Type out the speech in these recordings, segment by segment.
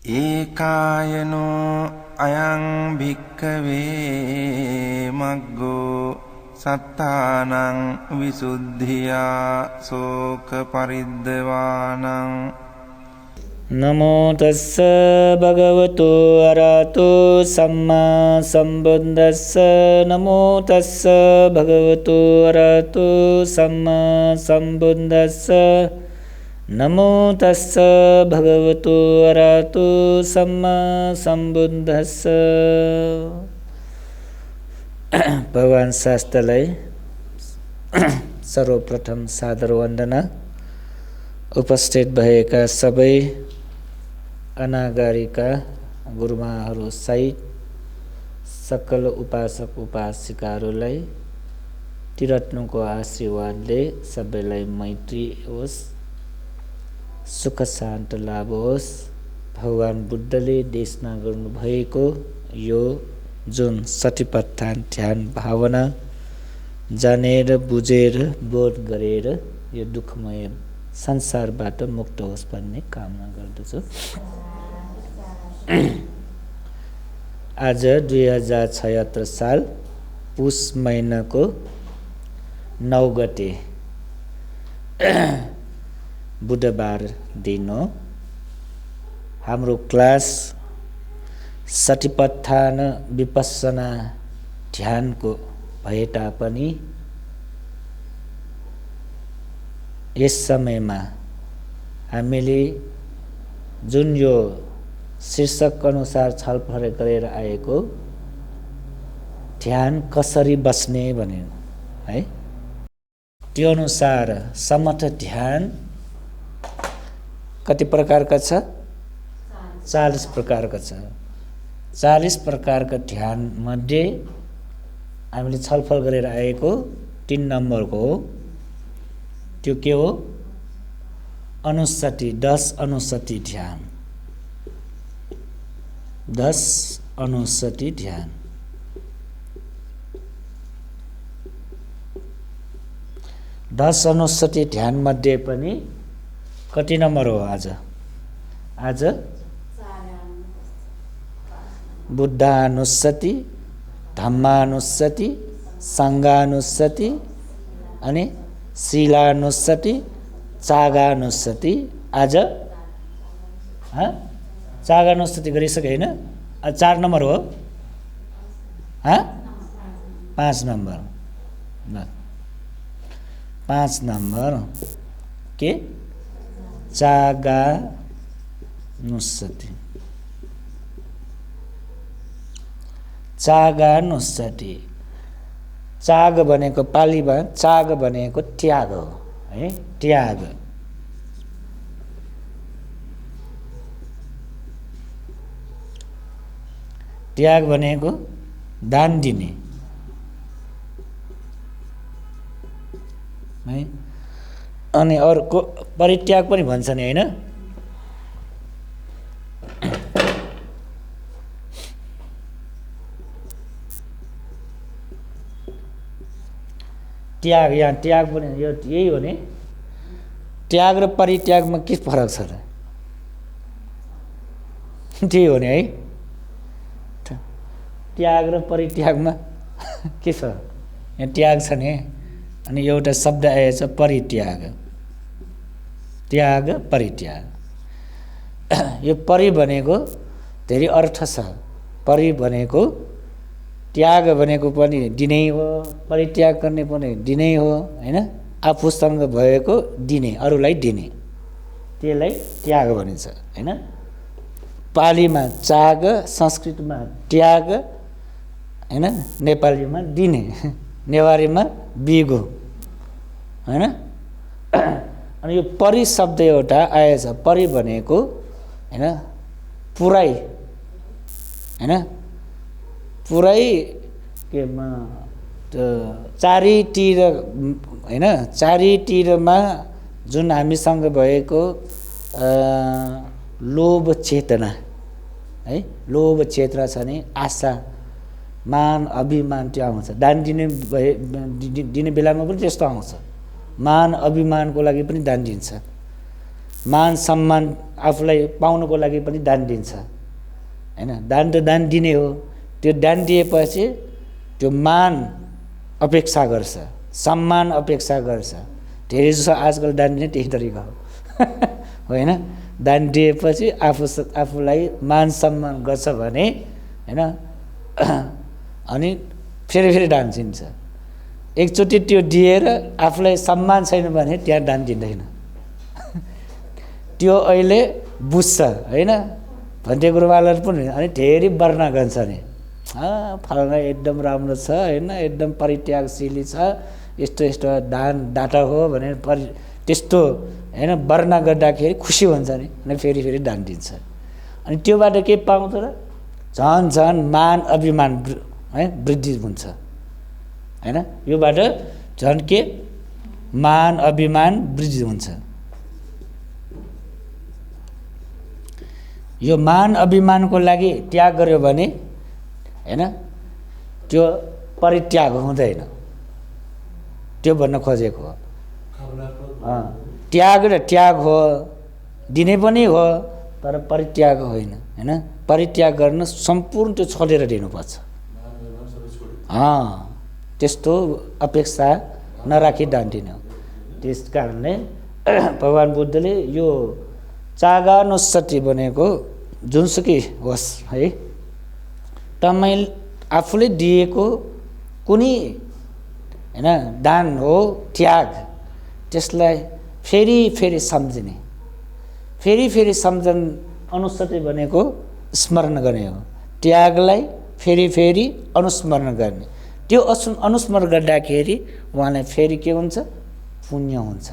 ඒකායනෝ අයං භික්ඛවේ මග්ගෝ සත්තානං විසුද්ධියා සෝක පරිද්දවානං නමෝ තස්ස භගවතු අරහතෝ සම්මා සම්බුද්දස්ස නමෝ තස්ස භගවතු අරහතෝ සම්මා සම්බුද්දස්ස නමෝ තස්ස භගවතු අරහතෝ සම්මා සම්බුද්දස්ස ભગવાન શાસ્ત્રાલય સર્વપ્રથમ સાદર વંદના ઉપસ્થિત ભएका सबै अनागारिका गुरुमाहरू सहित सकल उपासक उपासिकाहरूलाई त्रिरत्नको आशीर्वादले सबैलाई मैत्री होस्, सुख शान्त लाभ होस्। भगवान बुद्धले देशना गर्नुभएको यो जुन सतिपत्थान ध्यान भावना जानेर बुझेर बोध गरेर यो दुःखमय संसारबाट मुक्त होस् भन्ने कामना गर्दछु। आज 2076 साल पुष महिनाको 9 गते बुधबार दिन हो। हाम्रो क्लास सतिपत्थान विपस्सना ध्यानको भए तापनि यस समयमा हामीले जुन यो शीर्षक अनुसार छलफल गरेर आएको ध्यान कसरी बस्ने भन्ने है, त्यो अनुसार समथ ध्यान कति प्रकारका छ? 40 प्रकारका छ। 40 प्रकारका ध्यान मध्ये हामीले छलफल गरेर आएको 3 नम्बरको हो। त्यो के हो? अनुसति, 10 अनुसति ध्यान। 10 अनुसति ध्यान। 10 अनुसति ध्यान मध्ये पनि कति नम्बर हो आज? आज बुद्धानुसति, धम्मानुसति, संघानुसति अनि शीलानुसति, चागानुसति। आज चागानुसति गरिसके हैन? 4 नम्बर हो। 5 नम्बर। 5 नम्बर के चागानुसति। चागानुसति। चाग भनेको पालीमा चाग भनेको त्याग हो है, त्याग। त्याग भनेको दान दिने है। अनि अर्को परित्याग पनि भन्छ नि हैन? त्याग, यहाँ त्याग पनि यो यही हो नि। त्याग र परित्यागमा के फरक छ र? त्यही हो नि है। त्याग र परित्यागमा के छ? यहाँ त्याग छ नि, अनि एउटा शब्द आएछ परित्याग। त्याग परित्याग। यो परि भनेको धेरै अर्थ छ। परि भनेको त्याग भनेको पनि दिनै हो, परित्याग गर्ने पनि दिनै हो हैन? आफूसँग भएको दिने, अरूलाई दिने, त्यसलाई त्याग भनिन्छ हैन? पालीमा चाग, संस्कृतमा त्याग हैन? नेपालीमा दिने, नेवारीमा बिगो हैन? अनि यो परि शब्द एउटा आएछ। परि भनेको हैन पुरै हैन? पुरै के चारैतिर हैन? चारैतिरमा जुन हामीसँग भएको लोभ चेतना है, लोभ चेतना छ नि, आशा, मान, अभिमान त्यो आउँछ। दान दिने बेलामा पनि त्यस्तो आउँछ। मान अभिमानको लागि पनि दान दिन्छ। मान सम्मान आफूलाई पाउनको लागि पनि दान दिन्छ हैन। दान त दान दिने हो, त्यो दान दिएपछि त्यो मान अपेक्षा गर्छ, सम्मान अपेक्षा गर्छ। धेरै जसो आजकल दान दिने त्यही तरिका हो होइन। दान दिएपछि आफूलाई मान सम्मान गर्छ भने हैन, अनि फेरि दान दिन्छ। एकचोटि त्यो दिएर आफूलाई सम्मान छैन भने त्यहाँ दान दिँदैन त्यो अहिले बुझ्छ होइन। भन्ते गुरुमालहरू पनि अनि धेरै वर्णना गर्छ नि, फलाना एकदम राम्रो छ होइन, एकदम परित्यागशीली छ, यस्तो यस्तो दान दाता हो भनेर त्यस्तो होइन वर्णना गर्दाखेरि खुसी हुन्छ नि, अनि फेरि दान दिन्छ। अनि त्योबाट के पाउँछ र झन् मान अभिमान है वृद्धि हुन्छ हैन। योबाट झन् के मान अभिमान वृद्धि हुन्छ। यो मान अभिमानको लागि त्याग गर्यो भने हैन त्यो परित्याग हुँदैन, त्यो भन्न खोजेको हो। त्याग र त्याग हो, दिने पनि हो तर परित्याग होइन हैन। परित्याग गर्न सम्पूर्ण त्यो छोडेर दिनुपर्छ। त्यस्तो अपेक्षा नराखी दान दिने हो। त्यस कारणले भगवान बुद्धले यो चागानुसति भनेको जुनसुकै होस् है, तपाईँ आफूले दिएको कुनै हैन दान हो त्याग, त्यसलाई फेरि सम्झिने, फेरि सम्झन। अनुसति भनेको स्मरण गर्ने हो, त्यागलाई फेरि अनुस्मरण गर्ने। त्यो अनुस्मरण गर्दाखेरि उहाँलाई फेरि के हुन्छ, पुण्य हुन्छ।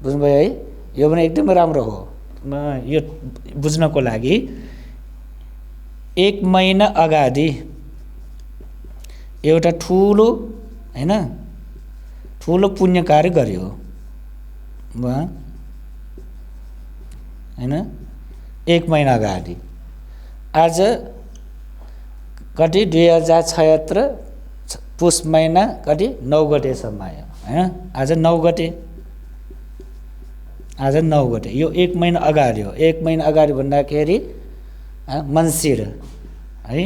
बुझ्नुभयो है। यो पनि एकदमै राम्रो हो। यो बुझ्नको लागि 1 महिना अगाडि एउटा ठुलो हैन ठुलो पुण्य कार्य गर्यो हैन। 1 महिना अगाडि आज कति 2076 पुष महिना कति 9 गतेसम्म आयो हैन। आज 9 गते, आज 9 गते। यो 1 महिना अगाडि हो। 1 महिना अगाडि भन्दाखेरि मन्सिर है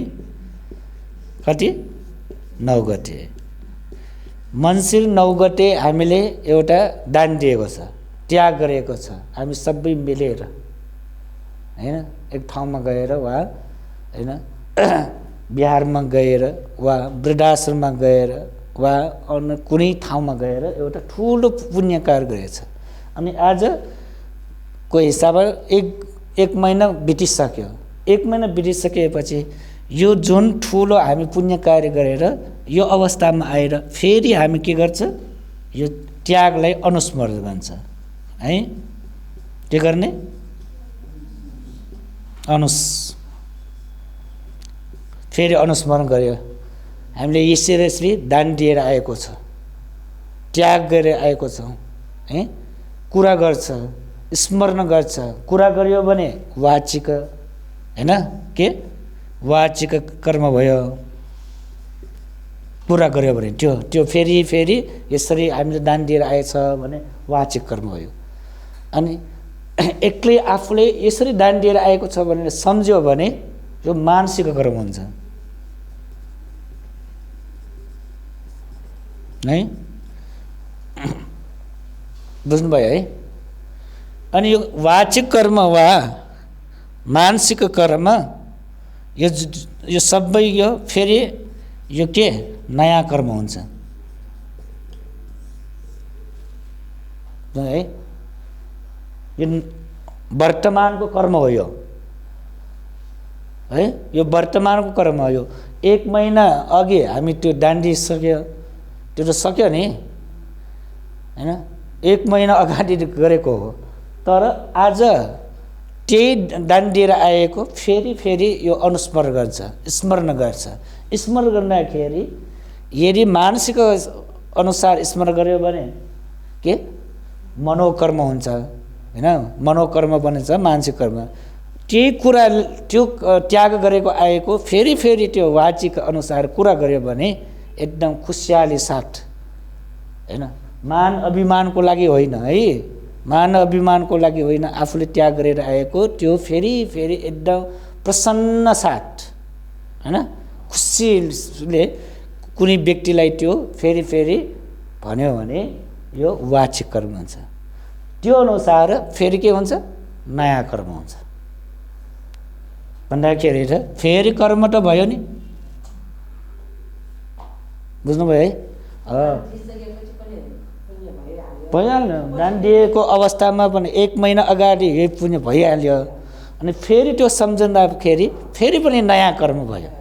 कति 9 गते। मन्सिर 9 गते हामीले एउटा दान दिएको छ, त्याग गरेको छ। हामी सबै मिलेर हैन एक ठाउँमा गएर वा हैन बिहारमा गएर वा वृद्धाश्रममा गएर वा अन्य कुनै ठाउँमा गएर एउटा ठुलो पुण्य कार्य गरेछ। अनि आजको हिसाबमा एक महिना बितिसक्यो। 1 महिना बितिसकेपछि यो जुन ठुलो हामी पुण्य कार्य गरेर यो अवस्थामा आएर फेरि हामी के गर्छ, यो त्यागलाई अनुस्मरण गर्छ है। के गर्ने, फेरि अनुस्मरण गर्यो। हामीले यसरी दान दिएर आएको छ, त्याग गरेर आएको छौँ है। कुरा गर्छ, स्मरण गर्छ। कुरा गर्यो भने वाचिक हैन के वाचिक कर्म भयो। कुरा गर्यो भने त्यो फेरि यसरी हामीले दान दिएर आएछ भने वाचिक कर्म भयो। अनि एक्लै आफूले यसरी दान दिएर आएको छ भनेर सम्झ्यो भने यो मानसिक कर्म हुन्छ है। बुझ्नुभयो है। अनि यो वाचिक कर्म वा मानसिक कर्म यो सबै यो फेरि यो के नयाँ कर्म हुन्छ है। यो वर्तमानको कर्म हो यो है। यो वर्तमानको कर्म हो। यो 1 महिना अघि हामी त्यो दान दिइसक्यो, त्यो त सक्यो नि हैन। 1 महिना अगाडि गरेको हो, तर आज त्यही दान दिएर आएको फेरि यो अनुस्मरण गर्छ, स्मरण गर्छ। स्मरण गर्दाखेरि यदि मानसिक अनुसार स्मरण गर्यो भने के मनोकर्म हुन्छ हैन। मनोकर्म बनिन्छ मानसिक कर्म। त्यही कुरा त्यो त्याग गरेको आएको फेरि त्यो वाचिक अनुसार कुरा गर्यो भने एकदम खुसियाली साथ हैन। मान अभिमानको लागि होइन है, मान अभिमानको लागि होइन, आफूले त्याग गरेर आएको त्यो फेरि फेरि एकदम प्रसन्न साथ होइन खुसीले कुनै व्यक्तिलाई त्यो फेरि फेरि भन्यो भने यो वाचिक कर्म हुन्छ। त्यो अनुसार फेरि के हुन्छ, नयाँ कर्म हुन्छ। भन्दाखेरि त फेरि कर्म त भयो नि, बुझ्नुभयो है? भइहाल्यो। दान दिएको अवस्थामा पनि 1 महिना अगाडि यही पुण्य भइहाल्यो, अनि फेरि त्यो सम्झँदाखेरि फेरि पनि नयाँ कर्म भयो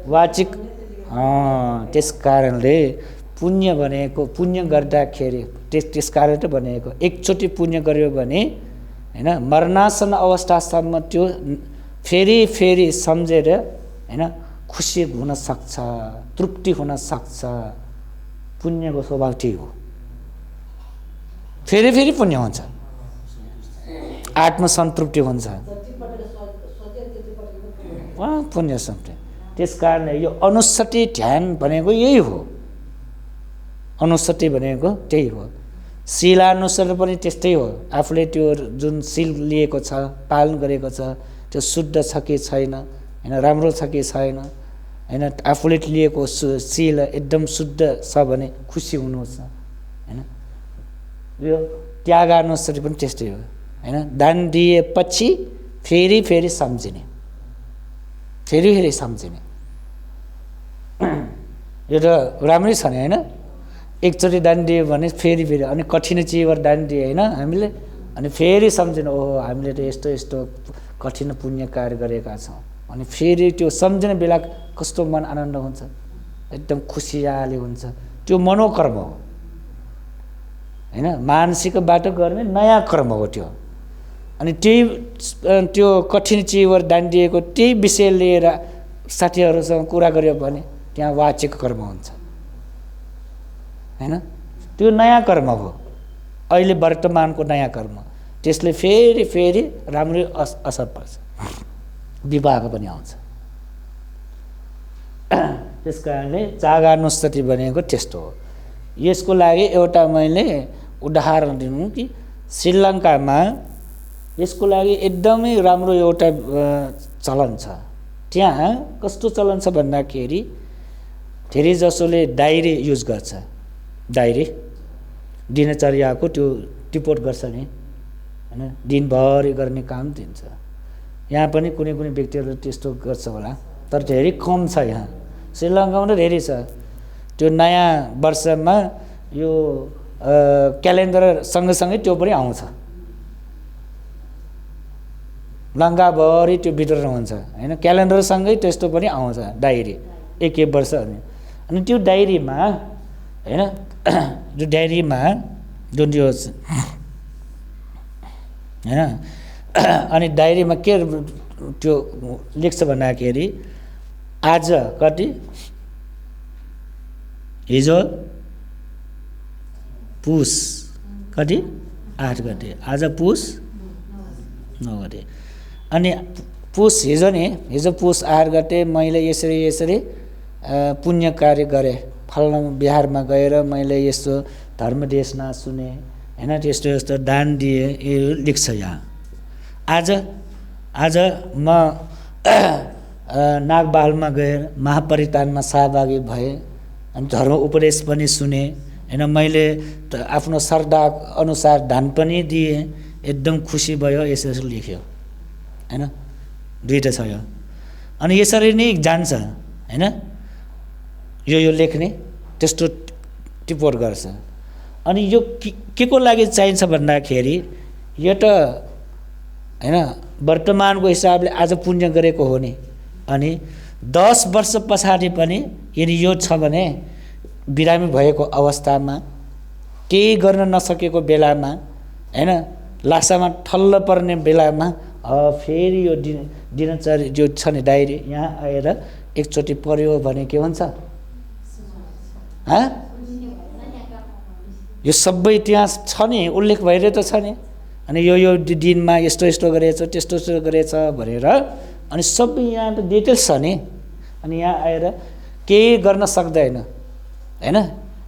वाचिक। त्यस कारणले पुण्य भनेको पुण्य गर्दाखेरि त्यस कारण त भनेको एकचोटि पुण्य गर्यो भने होइन मरणासन अवस्थासम्म त्यो फेरि फेरि सम्झेर होइन खुसी हुन सक्छ, तृप्ति हुन सक्छ। पुण्यको स्वभाव त्यही हो, फेरि फेरि पुण्य हुन्छ, आत्मसन्तृप्ति हुन्छ, पुण्य सम्पत्ति। त्यस कारणले यो अनुसति ध्यान भनेको यही हो, अनुसति भनेको त्यही हो। शीलानुसार पनि त्यस्तै हो। आफूले त्यो जुन शील लिएको छ, पालन गरेको छ, त्यो शुद्ध छ कि छैन होइन, राम्रो छ कि छैन होइन, आफूले लिएको शील एकदम शुद्ध छ भने खुसी हुनुहुन्छ होइन। यो त्यागानुसार पनि त्यस्तै हो होइन। दान दिएपछि फेरि फेरि सम्झिने, फेरि फेरि सम्झिने, यो त राम्रै छ नि होइन। एकचोटि दान दियो भने फेरि फेरि, अनि कठिन चिजबाट दान दियो होइन हामीले, अनि फेरि सम्झिनु ओहो हामीले त यस्तो यस्तो कठिन पुण्य कार्य गरेका छौँ, अनि फेरि त्यो सम्झिने बेला कस्तो मन आनन्द हुन्छ, एकदम खुसियाली हुन्छ। त्यो मनोकर्म हो होइन, मानसिकबाट गर्ने नयाँ कर्म हो त्यो। अनि त्यही त्यो कठिन चिजबाट दान दिएको त्यही विषय लिएर साथीहरूसँग कुरा गर्यो भने त्यहाँ वाचिक कर्म हुन्छ होइन। त्यो नयाँ कर्म हो, अहिले वर्तमानको नयाँ कर्म, त्यसले फेरि फेरि राम्रै असर पर्छ, विवाह पनि आउँछ। त्यस कारणले त्यागानुसति भनेको त्यस्तो हो। यसको लागि एउटा मैले उदाहरण दिनु कि श्रीलङ्कामा यसको लागि एकदमै राम्रो एउटा चलन छ। त्यहाँ कस्तो चलन छ भन्दाखेरि धेरै जसोले डायरी युज गर्छ, डायरी दिनचर्याको त्यो टिपोट गर्छ नि होइन, दिनभरि गर्ने काम दिन्छ। यहाँ पनि कुनै कुनै व्यक्तिहरूले त्यस्तो गर्छ होला, तर धेरै कम छ। यहाँ श्रीलङ्कामा त धेरै छ। त्यो नयाँ वर्षमा यो क्यालेन्डर सँगसँगै त्यो पनि आउँछ, लङ्काभरि त्यो वितरण हुन्छ होइन। क्यालेन्डरसँगै त्यस्तो पनि आउँछ डायरी, एक वर्ष। अनि त्यो डायरीमा होइन, त्यो डायरीमा जुन यो होइन, अनि डायरीमा के त्यो लेख्छ भन्दाखेरि आज कति, हिजो पुस कति 8 गते, आज पुस 9 गते। अनि पुस हिजो नि, हिजो पुस 8 गते मैले यसरी यसरी पुण्य कार्य गरेँ, फल्ना बिहारमा गएर मैले यस्तो धर्म देशना सुने होइन, त्यस्तो यस्तो दान दिएँ, यो लेख्छ यहाँ। आज म नागबालमा गएर महापरितानमा सहभागी भएँ, अनि धर्म उपदेश पनि सुने होइन, मैले आफ्नो श्रद्धा अनुसार दान पनि दिएँ, एकदम खुसी भयो, यसरी लेख्यो होइन। दुईवटा छ यो। अनि यसरी नै जान्छ होइन, यो लेख्ने त्यस्तो टिपोट गर्छ। अनि यो के को लागि चाहिन्छ भन्दाखेरि यो त होइन वर्तमानको हिसाबले आज पुण्य गरेको हो नि, अनि 10 वर्ष पछाडि पनि यदि यो छ भने बिरामी भएको अवस्थामा, केही गर्न नसकेको बेलामा होइन, लासामा ठल्ल पर्ने बेलामा फेरि यो दिनचर्या जो छ नि डायरी यहाँ आएर एकचोटि पढ्यो भने के हुन्छ, यो सबै त्यहाँ छ नि, उल्लेख भइरहेको छ नि। अनि यो दिनमा यस्तो यस्तो गरेछ, त्यस्तो यस्तो गरेछ भनेर, अनि सबै यहाँ त डिटेल्स छ नि। अनि यहाँ आएर केही गर्न सक्दैन होइन,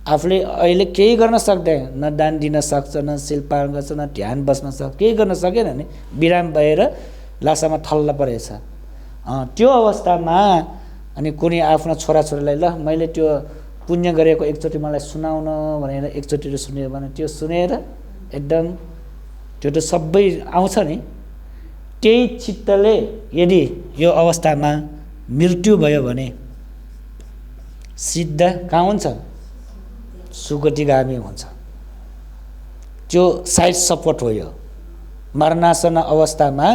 आफूले अहिले केही गर्न सक्दैन, न दान दिन सक्छ, न शिल पालन गर्छ, न ध्यान बस्न सक्छ, केही गर्न सकेन भने बिराम भएर लासामा थल्ल परेछ। त्यो अवस्थामा अनि कुनै आफ्नो छोराछोरीलाई ल मैले त्यो पुण्य गरेको एकचोटि मलाई सुनाउन भनेर एकचोटि सुन्यो भने त्यो सुनेर एकदम त्यो त सबै आउँछ नि। त्यही चित्तले यदि यो अवस्थामा मृत्यु भयो भने सिद्ध कहाँ हुन्छ? सुगतिगामी हुन्छ। त्यो साइड सपोर्ट हो। यो मरणासन अवस्थामा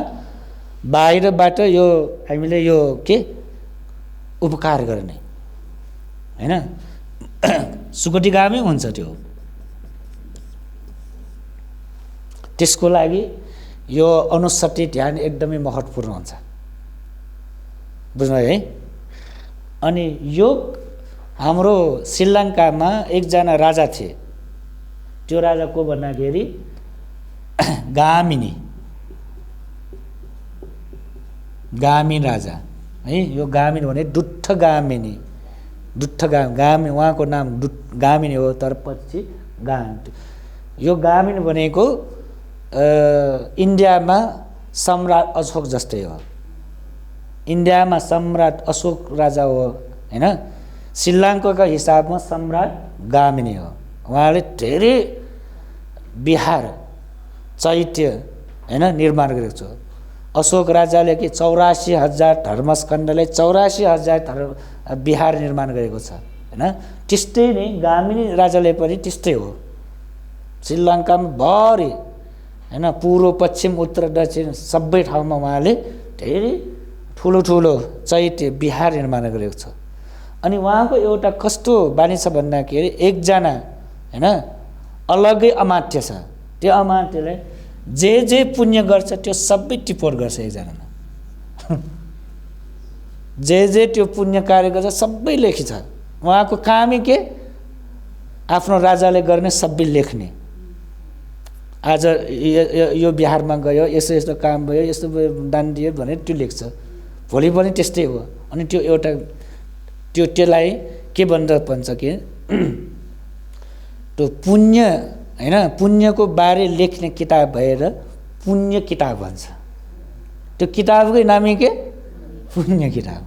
बाहिरबाट यो हामीले यो के उपकार गर्ने हैन, सुगतिगामी हुन्छ त्यो। त्यसको लागि यो अनुसति ध्यान एकदमै महत्त्वपूर्ण हुन्छ, बुझ्नुभयो है। अनि यो हाम्रो श्रीलङ्कामा एकजना राजा थिए। त्यो राजा को भन्दाखेरि गामिनी राजा है। यो गामिनी भने दुट्ठ गामिनी, गामिनी उहाँको नाम गामिनी हो, तर पछि यो गामिनी भनेको इन्डियामा सम्राट अशोक जस्तै हो। इन्डियामा सम्राट अशोक राजा हो हैन। श्रीलङ्काको हिसाबमा सम्राट गामिनी हो। उहाँले धेरै विहार चैत्य हैन निर्माण गरेको छ। अशोक राजाले कि 84,000 धर्मस्कन्धले 84,000 विहार निर्माण गरेको छ हैन। त्यस्तै नै गामिनी राजाले पनि त्यस्तै हो। श्रीलङ्कामा भरि हैन पूर्व पश्चिम उत्तर दक्षिण सबै ठाउँमा उहाँले धेरै ठुलो ठुलो चैत्य विहार निर्माण गरेको छ। अनि उहाँको एउटा कस्तो बानी छ भन्दाखेरि एकजना हैन अलग्गै अमात्य छ। त्यो अमात्यले जे पुण्य गर्छ त्यो सबै टिपोट गर्छ एकजनामा। जे त्यो पुण्य कार्य गर्छ सबै लेखिन्छ। उहाँको कामै के आफ्नो राजाले गर्ने सबै लेख्ने। आज यो बिहारमा गयो, यस्तो यस्तो काम भयो, यस्तो दान दियो भनेर त्यो लेख्छ। भोलि पनि त्यस्तै हो। अनि त्यो एउटा त्यसलाई के भन्छ कि त्यो पुण्य हैन, पुण्यको बारे लेख्ने किताब भएर पुण्य किताब भन्छ। त्यो किताबकै नामै के पुण्य किताब।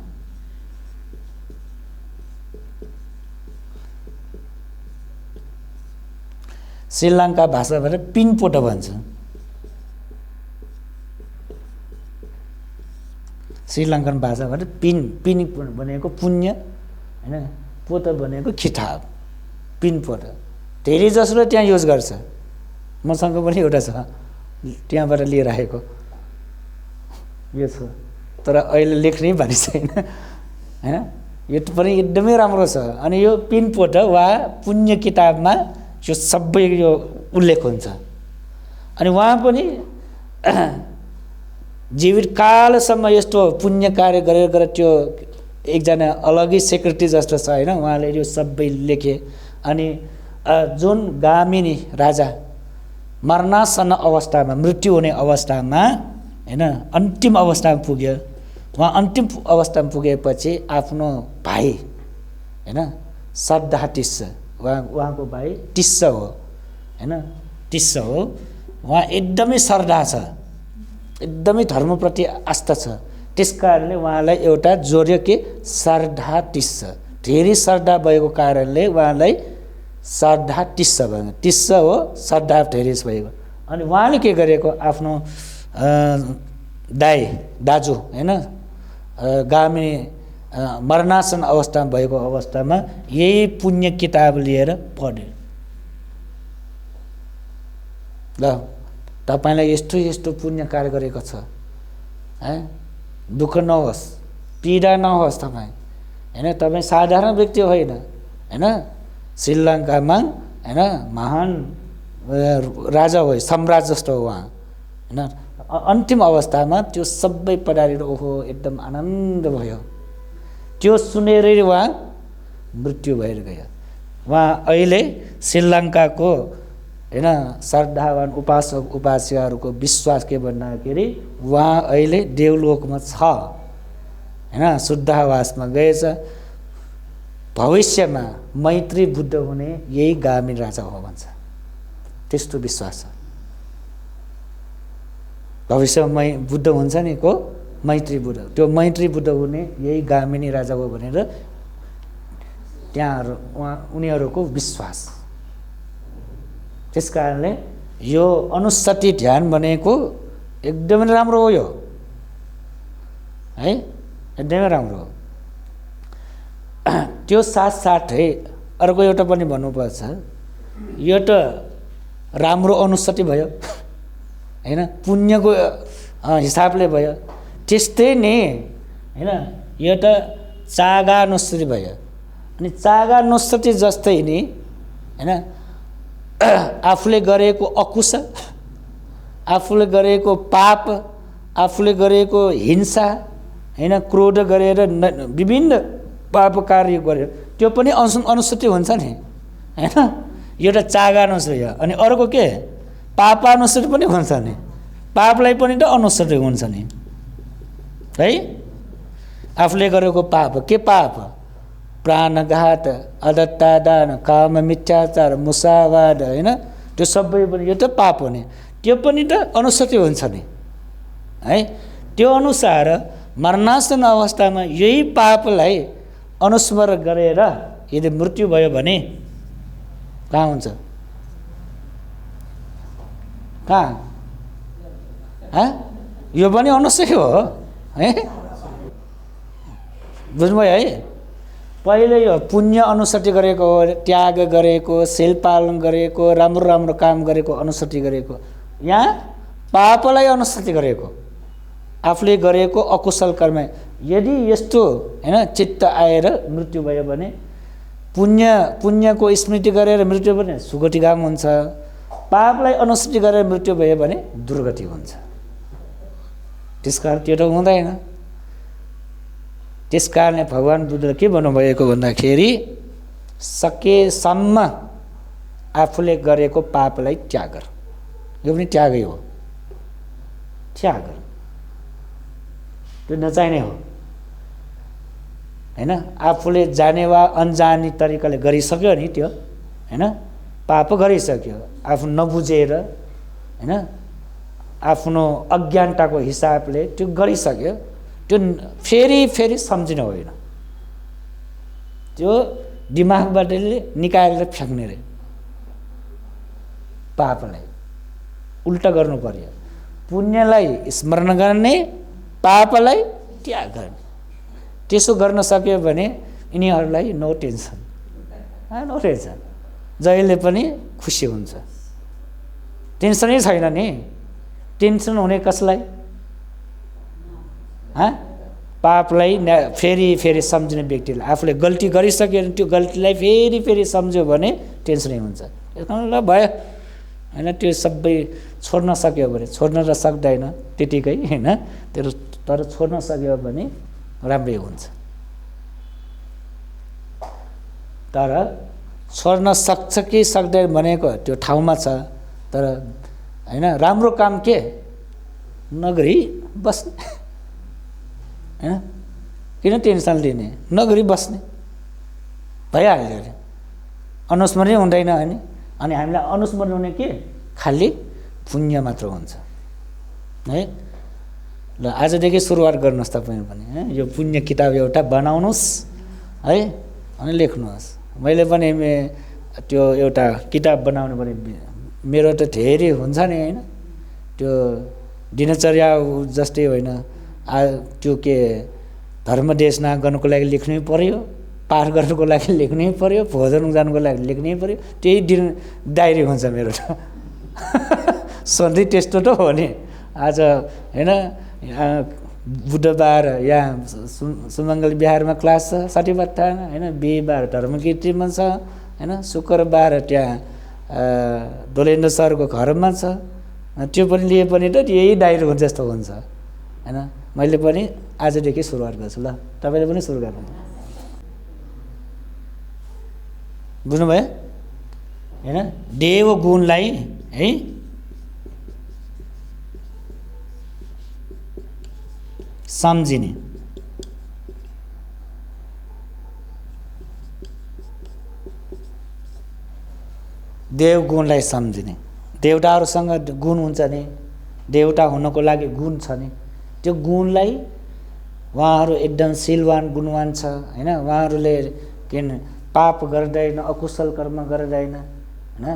श्रीलङ्का भाषाबाट पिनपोट भन्छ। श्रीलङ्कन भाषाबाट पिन भनेको पुण्य हैन, पोत भनेको किताब, पिनपोट। धेरै जसोले त्यहाँ युज गर्छ। मसँग पनि एउटा छ, त्यहाँबाट लिएर आएको यो छ। तर अहिले लेख्नै बानी छैन हैन। यो पनि एकदमै राम्रो छ। अनि यो पिनपोट वा पुण्य किताबमा यो सबै यो उल्लेख हुन्छ। अनि उहाँ पनि जीवित कालसम्म यस्तो पुण्य कार्य गरेर त्यो एकजना अलग्गै सेक्रेटरी जस्तो छ हैन, उहाँले यो सबै लेखे। अनि जुन गामिनी राजा मरणासन्न अवस्थामा, मृत्यु हुने अवस्थामा हैन, अन्तिम अवस्थामा पुग्यो। उहाँ अन्तिम अवस्थामा पुगेपछि आफ्नो भाइ हैन सद्धातिस्स, उहाँको भाइ तिस्स हो हैन, तिस्स हो। उहाँ एकदमै श्रद्धा छ, एकदमै धर्मप्रति आस्था छ। त्यसकारणले उहाँलाई एउटा जोड्यो के श्रद्धातिस्स। धेरै श्रद्धा भएको कारणले उहाँलाई श्रद्धातिस्स भन्यो। तिस्स हो, श्रद्धा धेरै भएको। अनि उहाँले के गरेको आफ्नो दाजु हैन गामिनी मरणासन अवस्थामा भएको अवस्थामा यही पुण्य किताब लिएर पढ्यो। ल तपाईलाई यस्तो यस्तो पुण्य कार्य गरेको छ है, दुःख नहोस्, पीडा नहोस् तपाईँ हैन। तपाईँ साधारण व्यक्ति होइन हैन, श्रीलङ्कामा हैन महान राजा हो, सम्राट जस्तो हो उहाँ हैन। अन्तिम अवस्थामा त्यो सबै पढाएर ओहो एकदम आनन्द भयो। त्यो सुनेरै उहाँ मृत्यु भएर गयो। उहाँ अहिले श्रीलङ्काको हैन श्रद्धावान उपासक उपासिकाहरूको विश्वास के भन्दाखेरि उहाँ अहिले देवलोकमा छ हैन, शुद्धावासमा गएछ। भविष्यमा मैत्री बुद्ध हुने यही गामी राजा हो भन्छ। त्यस्तो विश्वास छ। भविष्यमा बुद्ध हुन्छ नि को मैत्री बुद्ध, त्यो मैत्री बुद्ध हुने यही गामिनी राजा हो भनेर त्यहाँ उनीहरूको विश्वास। त्यस कारणले यो अनुसति ध्यान भनेको एकदमै राम्रो हो, यो है एकदमै राम्रो हो। त्यो साथसाथै अर्को एउटा पनि भन्नुपर्छ, यो त राम्रो अनुसति भयो हैन, पुण्यको हिसाबले भयो। त्यस्तै नै हैन, यो त चागा अनुसति भयो। अनि चागा अनुसति जस्तै नि हैन, आफूले गरेको अकुशल, आफूले गरेको पाप, आफूले गरेको हिंसा हैन, क्रोध गरेर विभिन्न पाप कार्य गर्यो, त्यो पनि अनुसति हुन्छ नि हैन। एउटा चागा अनुसति हो। अनि अर्को के पापानुसति पनि हुन्छ नि, पापलाई पनि त अनुसति हुन्छ नि है। आफूले गरेको पाप, के पाप? प्राणघात, अदत्ता दान, काम मिथ्याचार, मुसावाद हैन, त्यो सबै पनि यो त पाप हो नि, त्यो पनि त अनुसति हुन्छ नि है। त्यो अनुसार मरणासन अवस्थामा यही पापलाई अनुस्मरण गरेर यदि मृत्यु भयो भने कहाँ हुन्छ? कहाँ? यो पनि अनुसति हो है, बुझ्नुभयो है। पहिले यो पुण्य अनुसति गरेको हो, त्याग गरेको, सेल पालन गरेको, राम्रो राम्रो काम गरेको अनुसति गरेको। यहाँ पापलाई अनुसति गरेको, आफूले गरेको अकुशल कर्म। यदि यस्तो हैन चित्त आएर मृत्यु भयो भने पुण्यको स्मृति गरेर मृत्यु भने सुगतिगाम हुन्छ, पापलाई अनुसति गरेर मृत्यु भयो भने दुर्गति हुन्छ। त्यसकारण त्यो त हुँदैन। त्यसकारणले भगवान् बुद्धले के भन्नुभएको भन्दाखेरि सकेसम्म आफूले गरेको पापलाई त्याग गर। यो पनि त्यागै हो, त्याग गर, त्यो नचाहिने हो हैन। आफूले जाने वा अनजानी तरिकाले गरिसक्यो नि त्यो हैन, पाप गरिसक्यो, आफू नबुझेर हैन, आफ्नो अज्ञानताको हिसाबले त्यो गरिसक्यो, त्यो फेरि सम्झिनु होइन, त्यो दिमागबाट निकालेर फ्याँक्ने रे। पापलाई उल्टा गर्नु पर्यो, पुण्यलाई स्मरण गर्ने, पापलाई त्याग गर्ने। त्यसो गर्न सक्यो भने यिनीहरूलाई नो टेन्सन, नो टेन्सन, जहिले पनि खुसी हुन्छ। टेन्सनै छैन नि। टेन्सन हुने कसलाई? पापलाई फेरि सम्झिने व्यक्तिलाई। आफूले गल्ती गरिसक्यो भने त्यो गल्तीलाई फेरि सम्झ्यो भने टेन्सनै हुन्छ। ल भयो हैन, त्यो सबै छोड्न सक्यो भने, छोड्न त सक्दैन त्यतिकै हैन, तर छोड्न सक्यो भने राम्रै हुन्छ। तर छोड्न सक्छ कि सक्दैन भनेको त्यो ठाउँमा छ। तर हैन, राम्रो काम के नगरी बस्ने हैन, किन टेन्सन लिने, नगरी बस्ने भइहाल्यो अरे, अनुस्मरणै हुँदैन हैन। अनि हामीलाई अनुस्मरण हुने के खालि पुण्य मात्र हुन्छ है। ल आजदेखि सुरुवात गर्नुहोस् तपाईँ पनि है, यो पुण्य किताब एउटा बनाउनुहोस् है, अनि लेख्नुहोस्। मैले पनि त्यो एउटा किताब बनाउनु पर्ने, मेरो त धेरै हुन्छ नि हैन, त्यो दिनचर्या जस्तै होइन, त्यो के धर्मदेशना गर्नुको लागि लेख्नै पर्यो, पाठ गर्नुको लागि लेख्नै पर्यो, भोजन जानुको लागि लेख्नै पर्यो, त्यही दिन डायरी हुन्छ मेरो त। सधैँ त्यस्तो त हो नि। आज हैन बुधबार यहाँ सुमङ्गल बिहारमा क्लास छ सठीबत्थान हैन, बिहिबार धर्मकीर्तिमा छ हैन, शुक्रबार त्यहाँ दोलेन्द्र सरको घरमा छ। त्यो पनि लिए पनि त यही डायरी हुन्छ जस्तो हुन्छ हैन। मैले पनि आजदेखि सुरुवात गर्छु। ल तपाईँले पनि सुरु गर्नु, बुझ्नुभयो हैन। देव गुणलाई है सम्झिने, देव गुणलाई सम्झिने। देवताहरूसँग गुण हुन्छ नि, देवता हुनको लागि गुण छ नि, त्यो गुणलाई उहाँहरू एकदम शीलवान गुणवान छ होइन। उहाँहरूले किन पाप गर्दैन, अकुशल कर्म गर्दैन होइन।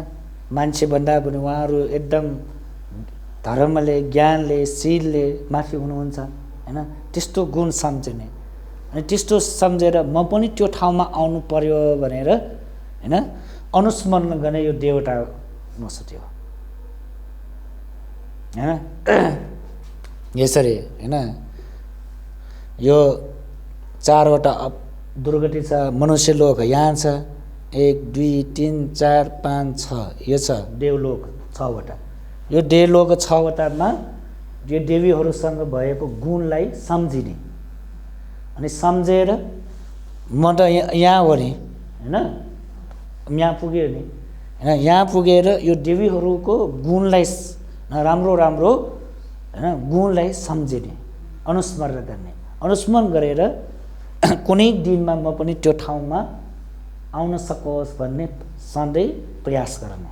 मान्छेभन्दा पनि उहाँहरू एकदम धर्मले, ज्ञानले, शीलले माथि हुनुहुन्छ होइन। त्यस्तो गुण सम्झिने अनि त्यस्तो सम्झेर म पनि त्यो ठाउँमा आउनु पर्यो भनेर होइन अनुस्मरण गर्ने यो देवता नसुत्यो होइन। यसरी होइन यो 4वटा दुर्गति छ। मनुष्यलोक यहाँ छ 1 2 3 4 5 6 यो छ देवलोक 6वटा। यो देवलोक 6वटामा यो देवीहरूसँग भएको गुणलाई सम्झिने अनि सम्झेर म त यहाँ हो नि होइन, यहाँ पुग्यो नि होइन। यहाँ पुगेर यो देवीहरूको गुणलाई राम्रो राम्रो होइन गुणलाई सम्झिने, अनुस्मरण गर्ने। अनुस्मरण गरेर कुनै दिनमा म पनि त्यो ठाउँमा आउन सकोस् भन्ने सधैँ प्रयास गर्ने,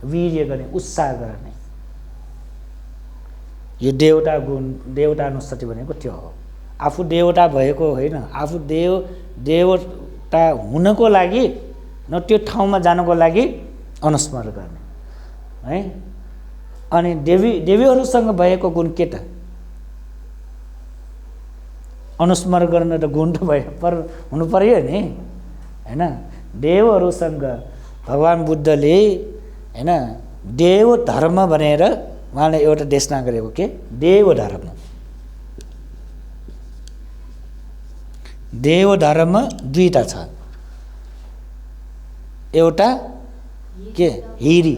वीर्य गर्ने, उत्साह गर्ने। यो देवता गुण, देवता अनुष्ठित भनेको त्यो हो। आफू देवता भएको होइन, आफू देवता हुनको लागि न त्यो ठाउँमा जानको लागि अनुस्मरण गर्ने है। अनि देवीहरूसँग भएको गुण के त? अनुस्मरण गर्न त गुण त हुनु पर्यो नि होइन। देवहरूसँग भगवान् बुद्धले होइन देव धर्म भनेर उहाँले एउटा देशना गरेको के देव धर्म। देव धर्म दुईटा छ, एउटा के हिरी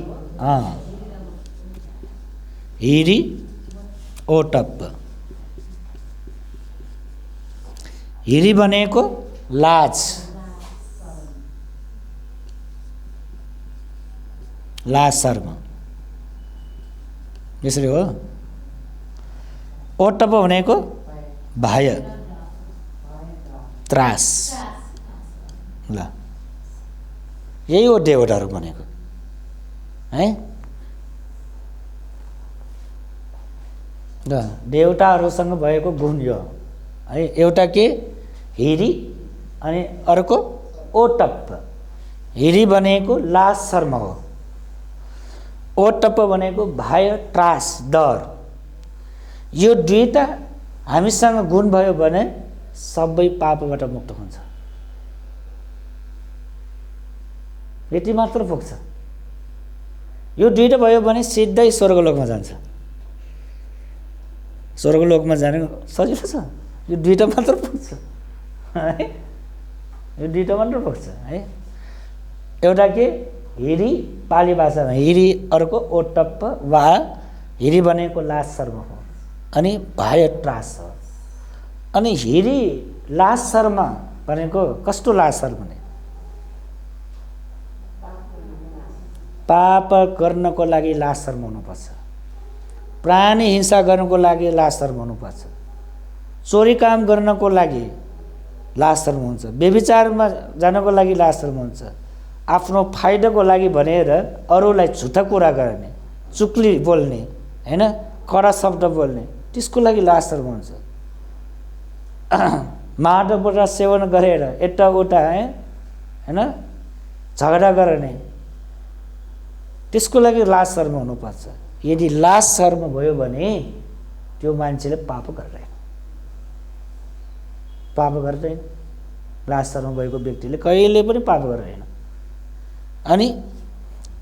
हिरी ओटप्प। हिरी भनेको लाज, लाज शर्म यसरी हो। ओटप्प भनेको भय, त्रास। ल यही हो देवताहरू भनेको है। ल देवताहरूसँग भएको गुण यो है। एउटा के हिरी अनि अर्को ओटप्प। हिरी भनेको लाज शर्म हो, ओटप्प भनेको भय, त्रास, डर। यो दुईटा हामीसँग गुण भयो भने सबै पापबाट मुक्त हुन्छ। यति मात्र पुग्छ। यो दुईटा भयो भने सिधै स्वर्गलोकमा जान्छ। स्वर्गलोकमा जाने सजिलो छ, यो दुईटा मात्र पुग्छ है। यो दुईटा मात्र पुग्छ है। एउटा के हिरी, पाली भाषामा हिरी, अर्को ओटप्प वा हिरी भनेको लाज शर्म हो अनि भय त्रास हो। अनि हिरी लाज शर्म भनेको कस्तो लाज शर्म भने पाप गर्नको लागि लाज शर्म हुनुपर्छ, प्राणी हिंसा गर्नको लागि लाज शर्म हुनुपर्छ, चोरी काम गर्नको लागि लाज शर्म हुन्छ, व्यभिचारमा जानको लागि लाज शर्म हुन्छ, आफ्नो फाइदाको लागि भनेर अरूलाई झुटा कुरा गर्ने, चुक्ली बोल्ने हैन, कडा शब्द बोल्ने, त्यसको लागि लाज शर्म हुन्छ। मादक सेवन गरेर यताउता हैन झगडा गर्ने, त्यसको लागि लाज शर्म हुनुपर्छ। यदि लाज शर्म भयो भने त्यो मान्छेले पाप गर्दैन, पाप गर्दैन। लाज शर्म भएको व्यक्तिले कहिले पनि पाप गर्दैन। अनि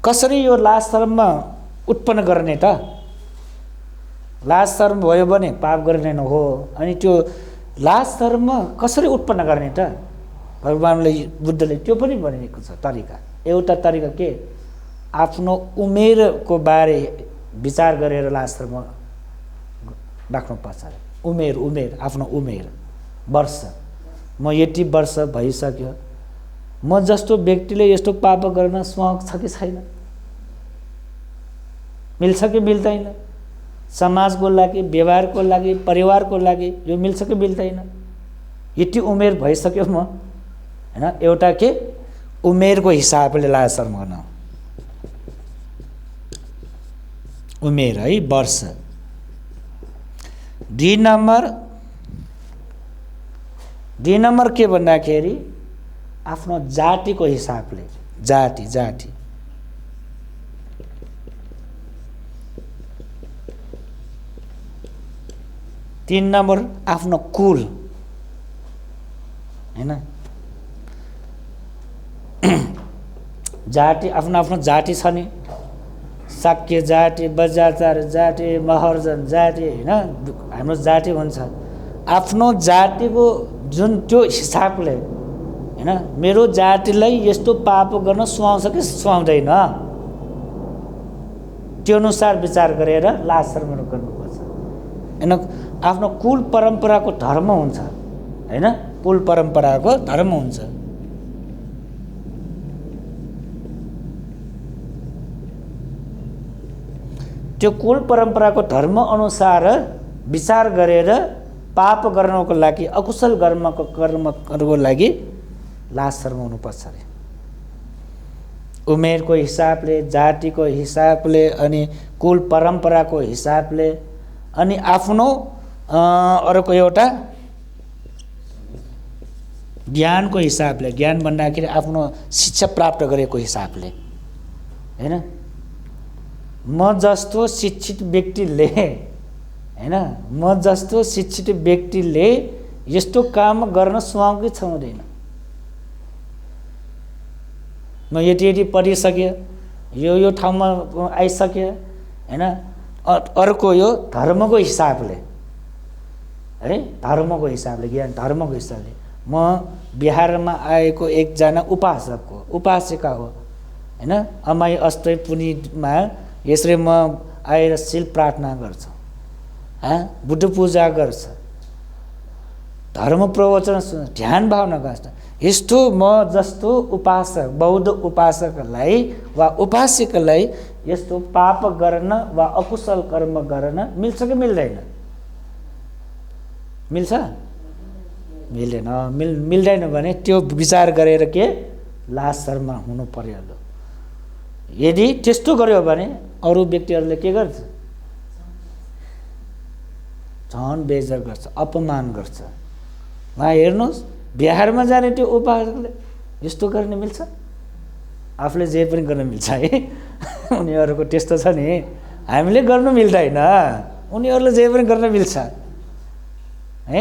कसरी यो लाज शर्म उत्पन्न गर्ने त? लाज शर्म भयो भने पाप गर्दैन हो। अनि त्यो लाज शर्म कसरी उत्पन्न गर्ने त? भगवानले बुद्धले त्यो पनि भनेको छ तरिका। एउटा तरिका के? आफ्नो उमेरको बारे विचार गरेर लाज शर्म राख्नुपर्छ। उमेर आफ्नो उमेर वर्ष, म यति वर्ष भइसक्यो, म जस्तो व्यक्तिले यस्तो पाप गर्न सोच छ कि छैन, मिल्छ कि मिल्दैन, समाजको लागि, व्यवहारको लागि, परिवारको लागि यो मिल्छ कि मिल्दैन। यति उमेर भइसक्यो म हैन। एउटा के उमेरको हिसाबले लाज शर्म गर्न उमेर है, वर्ष। 2 नम्बर के भन्दाखेरि आफ्नो जातिको हिसाबले, जाति 3 नम्बर आफ्नो कुल, हैन, जाति आफ्नो जाति छ नि, शाक्य जाति, बज्राचार्य जाति, महर्जन जाति, हैन, हाम्रो जाति हुन्छ। आफ्नो जातिको जुन त्यो हिसाबले, हैन, मेरो जातिलाई यस्तो पाप गर्न सुहाउँछ कि सुहाउँदैन, त्यो अनुसार विचार गरेर लाज शर्म गर्नुपर्छ। हैन, आफ्नो कुल परम्पराको धर्म हुन्छ, हैन, कुल परम्पराको धर्म हुन्छ। त्यो कुल परम्पराको धर्म अनुसार विचार गरेर पाप गर्नको लागि, अकुशल कर्मको लागि लाज शर्म हुनुपर्छ अरे। उमेरको हिसाबले, जातिको हिसाबले, अनि कुल परम्पराको हिसाबले, अनि आफ्नो अर्को एउटा ज्ञानको हिसाबले, ज्ञान भन्दाखेरि आफ्नो शिक्षा प्राप्त गरेको हिसाबले, हैन, म जस्तो शिक्षित व्यक्तिले, हैन, म जस्तो शिक्षित व्यक्तिले यस्तो काम गर्न सुहाउँछ कि सुहाउँदैन। म यति पढिसकेँ, यो ठाउँमा आइसकेँ, हैन, अर्को यो धर्मको हिसाबले, है, धर्मको हिसाबले, ज्ञान धर्मको हिसाबले, म बिहारमा आएको एकजना उपासिका हो, हैन, अमाई अष्टै पुनीमा यसरी म आएर शिल प्रार्थना गर्छु, बुद्ध पूजा गर्छ, धर्म प्रवचन सुन्छ, ध्यान भावना गर्छ। यस्तो म जस्तो उपासक, बौद्ध उपासकलाई वा उपासिकालाई यस्तो पाप गर्न वा अकुशल कर्म गर्न मिल्छ कि मिल्दैन? मिल्छ? मिल्दैन। मिल्दैन भने त्यो विचार गरेर के लाज शर्म हुनु पर्यो। यदि त्यस्तो गर्यो भने अरू व्यक्तिहरूले के गर्छ? झन बेइज्जत गर्छ, अपमान गर्छ। उहाँ हेर्नुहोस्, बिहारमा जाने त्यो उपासकले यस्तो गर्ने मिल्छ? आफूले जे पनि गर्न मिल्छ है। उनीहरूको त्यस्तो छ नि, हामीले गर्नु मिल्दैन, उनीहरूले जे पनि गर्न मिल्छ है।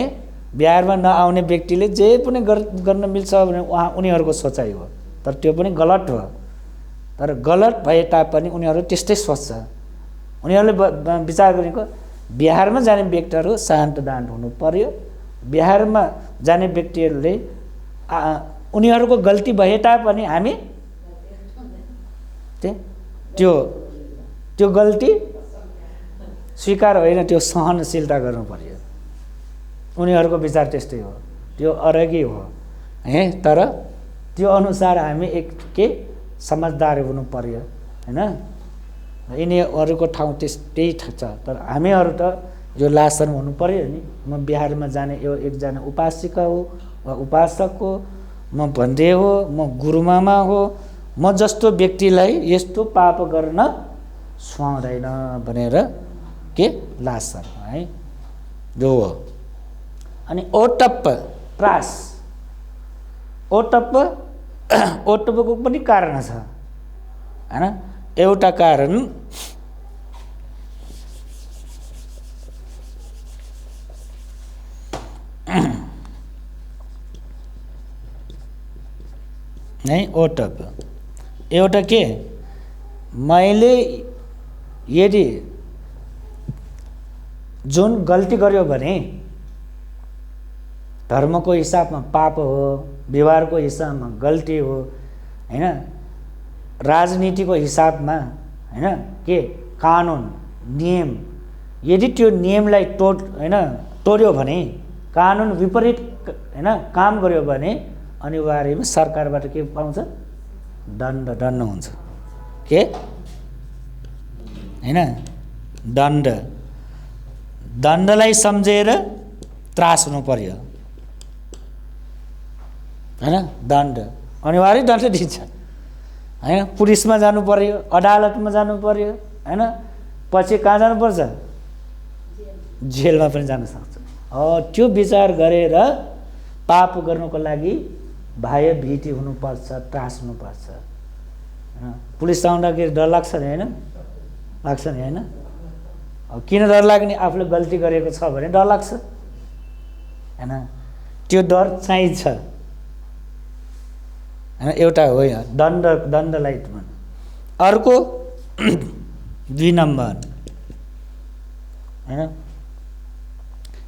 बिहारमा नआउने व्यक्तिले जे पनि गर्न मिल्छ भने उनीहरूको सोचाइ हो, तर त्यो पनि गलत हो। तर गलत भए तापनि उनीहरू त्यस्तै सोच्छ। उनीहरूले विचार गरेको बिहारमा जाने व्यक्तिहरू शान्त दान्त हुनु पर्यो। बिहारमा जाने व्यक्तिहरूले उनीहरूको गल्ती भए तापनि हामी त्यो गल्ती स्वीकार होइन, त्यो सहनशीलता गर्नु पर्यो। उनीहरूको विचार त्यस्तै हो, त्यो अलगै हो है। तर त्यो अनुसार हामी के समझदार हुनु पर्यो हैन। यिनीहरूको ठाउँ त्यही छ, तर हामीहरू त यो लाज शर्म हुनु पर्यो नि। म बिहारमा जाने यो एकजना उपासिका हो वा उपासक हो, म भन्दै हो, म गुरुमामा हो, म जस्तो व्यक्तिलाई यस्तो पाप गर्न सुहाउँदैन भनेर के लाज शर्म है जो हो। अनि ओटप्प त्रास, ओटप्पको पनि कारण छ हैन। एउटा कारण है ओटप्प। एउटा के, मैले यदि जुन गल्ती गर्यो भने धर्मको हिसाबमा पाप हो, व्यवहारको हिसाबमा गल्ती हो हैन, राजनीतिको हिसाबमा हैन, के कानुन नियम, यदि त्यो नियमलाई तोड्यो भने, कानुन विपरीत हैन काम गर्यो भने अनिवार्यमा सरकारबाट के पाउँछ? दण्ड हुन्छ के हैन। दण्डलाई सम्झेर त्रास हुनु पर्यो हैन। दण्ड अनिवार्य दण्ड दिन्छ हैन। पुलिसमा जानु पर्यो, अदालतमा जानु पर्यो हैन, पछि कहाँ जानुपर्छ? जेलमा पनि जान सक्छ। त्यो विचार गरेर पाप गर्नको लागि भय भीति हुनुपर्छ, त्रास हुनुपर्छ। पुलिस आउँदाखेरि डर लाग्छ नि होइन? लाग्छ नि होइन? किन डर लाग्ने? आफूले गल्ती गरेको छ भने डर लाग्छ होइन? त्यो डर चाहिन्छ होइन? एउटा हो यो दण्डलाई। अर्को 2 नम्बर होइन,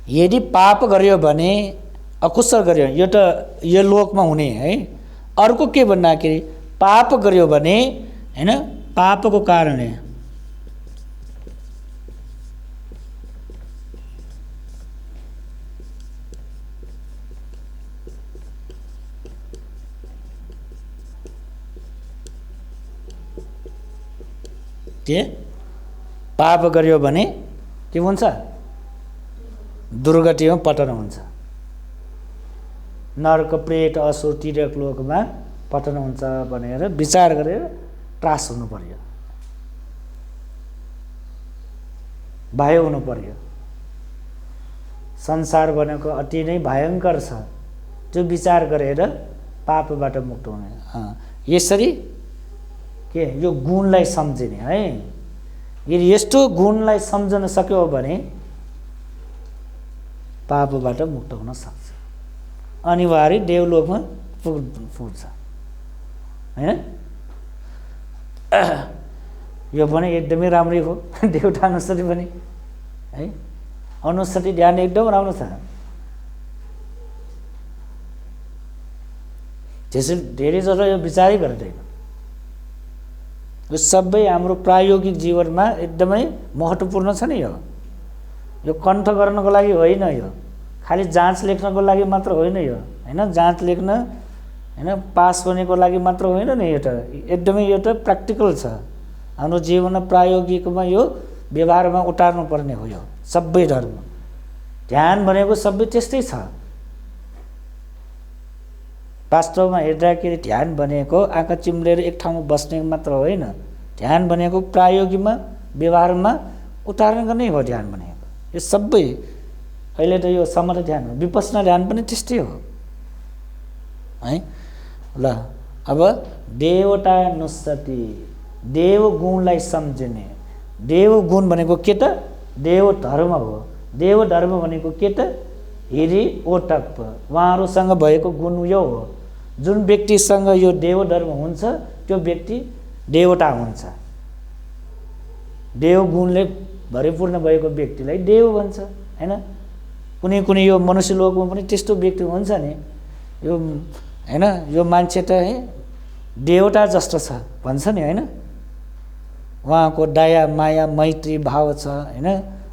यदि पाप गर्यो भने अकुशल गर्यो यो त यो लोकमा हुने है। अर्को के भन्दाखेरि पाप गर्यो भने होइन, पापको कारणले के पाप गर्यो भने के हुन्छ? दुर्गतिमा पतन हुन्छ। नरक प्रेत असुर तिर्यक लोकमा पतन हुन्छ भनेर विचार गरेर त्रास हुनु पर्यो, भय हुनु पर्यो। संसार भनेको अति नै भयङ्कर छ, त्यो विचार गरेर पापबाट मुक्त हुने। यसरी के यो गुणलाई सम्झिने है। यदि यस्तो गुणलाई सम्झन सक्यो भने पापबाट मुक्त हुन सक्छ, अनिवार्य देवलोकमा पुग्छ होइन? यो पनि एकदमै राम्रै हो देवता अनुसति पनि है। अनुसति ध्यान एकदम राम्रो छ। त्यसैले धेरै जसो यो विचारै गर्दैन। यो सबै हाम्रो प्रायोगिक जीवनमा एकदमै महत्त्वपूर्ण छ नि। यो कण्ठ गर्नको लागि होइन, यो खालि जाँच लेख्नको लागि मात्र होइन यो होइन? जाँच लेख्न होइन, पास हुनेको लागि मात्र होइन नि। यो त एकदमै यो त प्र्याक्टिकल छ। हाम्रो जीवनमा प्रायोगिकमा यो व्यवहारमा उतार्नु पर्ने हो यो सबै धर्म। ध्यान भनेको सबै त्यस्तै छ। वास्तवमा हेर्दाखेरि ध्यान भनेको आँखा चिम्लेर एक ठाउँमा बस्ने मात्र होइन। ध्यान भनेको प्रायोगिकमा व्यवहारमा उतार्ने नै हो ध्यान भनेको। यो सबै अहिले त यो समथ ध्यान हो, विपश्यना ध्यान पनि त्यस्तै हो है। ल अब देवता नुसति, देव गुणलाई सम्झिने। देव गुण भनेको के त? देव धर्म हो। देव धर्म भनेको के त? हिरी ओटप्प, उहाँहरूसँग भएको गुण यो हो। जुन व्यक्तिसँग यो देव धर्म हुन्छ त्यो व्यक्ति देवता हुन्छ। देव गुणले भरिपूर्ण भएको व्यक्तिलाई देव भन्छ होइन? कुनै कुनै यो मनुष्य लोकमा पनि त्यस्तो व्यक्ति हुन्छ नि। यो होइन, यो मान्छे त है देवता जस्तो छ भन्छ नि होइन? उहाँको दया माया मैत्री भाव छ होइन?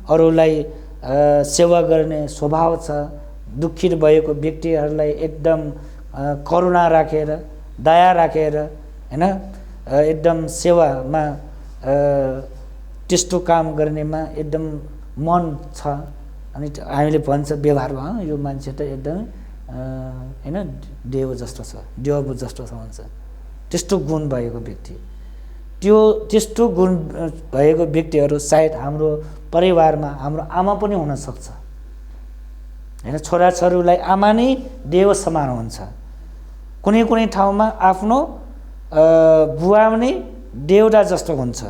अरूलाई सेवा गर्ने स्वभाव छ। दुखित भएको व्यक्तिहरूलाई एकदम करुणा राखेर, दया राखेर होइन, एकदम सेवामा त्यस्तो काम गर्नेमा एकदम मन छ। अनि हामीले भन्छ व्यवहारमा यो मान्छे त एकदम होइन देव जस्तो छ, देव जस्तो छ भन्छ। त्यस्तो गुण भएको व्यक्ति, त्यस्तो गुण भएको व्यक्तिहरू सायद हाम्रो परिवारमा हाम्रो आमा पनि हुनसक्छ होइन? छोराछोरीलाई आमा नै देव समान हुन्छ। कुनै कुनै ठाउँमा आफ्नो बुवा पनि देवता जस्तो हुन्छ।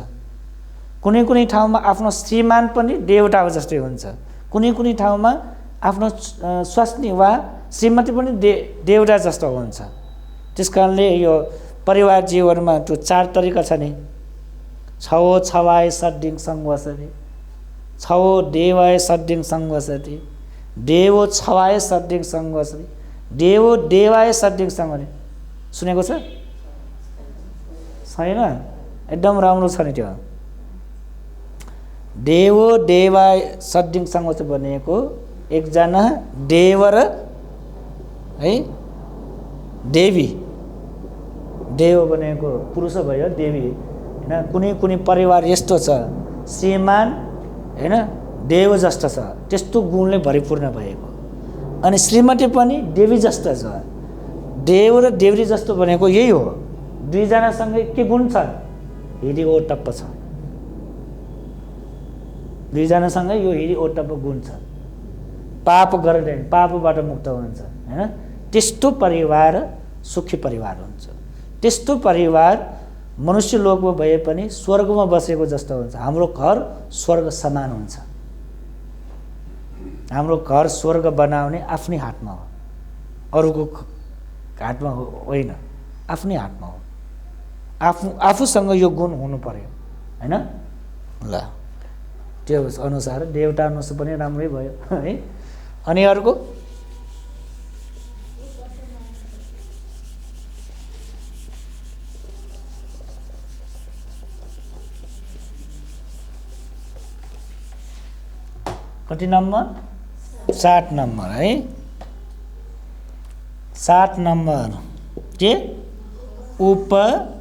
कुनै कुनै ठाउँमा आफ्नो श्रीमान पनि देवता जस्तै हुन्छ। कुनै कुनै ठाउँमा आफ्नो स्वास्नी वा श्रीमती पनि देवता जस्तो हुन्छ। त्यस कारणले यो परिवार जीवनमा त्यो 4 तरिका छ नि। छवो छवाय सद्दिङ सङ्गवसति, छवो देवाय सद्दिङ सङ्गवसति, देवो छवाय सद्दिङ सङ्गवसति, देवो देवाय सद्दिङ सङ्गवसति। सुनेको छ? छैन? एकदम राम्रो छ नि त्यो। देवो देवाय सद्दिङ सङ्गवसति भनेको एकजना देव र है देवी। देव भनेको पुरुष भयो, देवी होइन? कुनै कुनै परिवार यस्तो छ श्रीमान होइन देव जस्तो छ, त्यस्तो गुणले भरिपूर्ण भएको। अनि श्रीमती पनि देवी जस्तो छ। देव र देवी जस्तो भनेको यही हो। दुईजनासँगै के गुण छ? हिरी ओटप्प छ। दुईजनासँगै यो हिरी ओटप गुण छ। पाप गरेर पापबाट मुक्त हुन्छ हैन। त्यस्तो परिवार सुखी परिवार हुन्छ। त्यस्तो परिवार मनुष्य लोकमा भए पनि स्वर्गमा बसेको जस्तो हुन्छ। हाम्रो घर स्वर्ग समान हुन्छ। हाम्रो घर स्वर्ग बनाउने आफ्नै हातमा हो, अरूको हातमा होइन, आफ्नै हातमा हो। आफूसँग यो गुण हुनु पर्यो हैन। ल त्यो अनुसार देवता अनुसार पनि राम्रै भयो है। अनि अर्को कति नम्बर? 7 नम्बर है। 7 नम्बर के उपसमानुस्सति।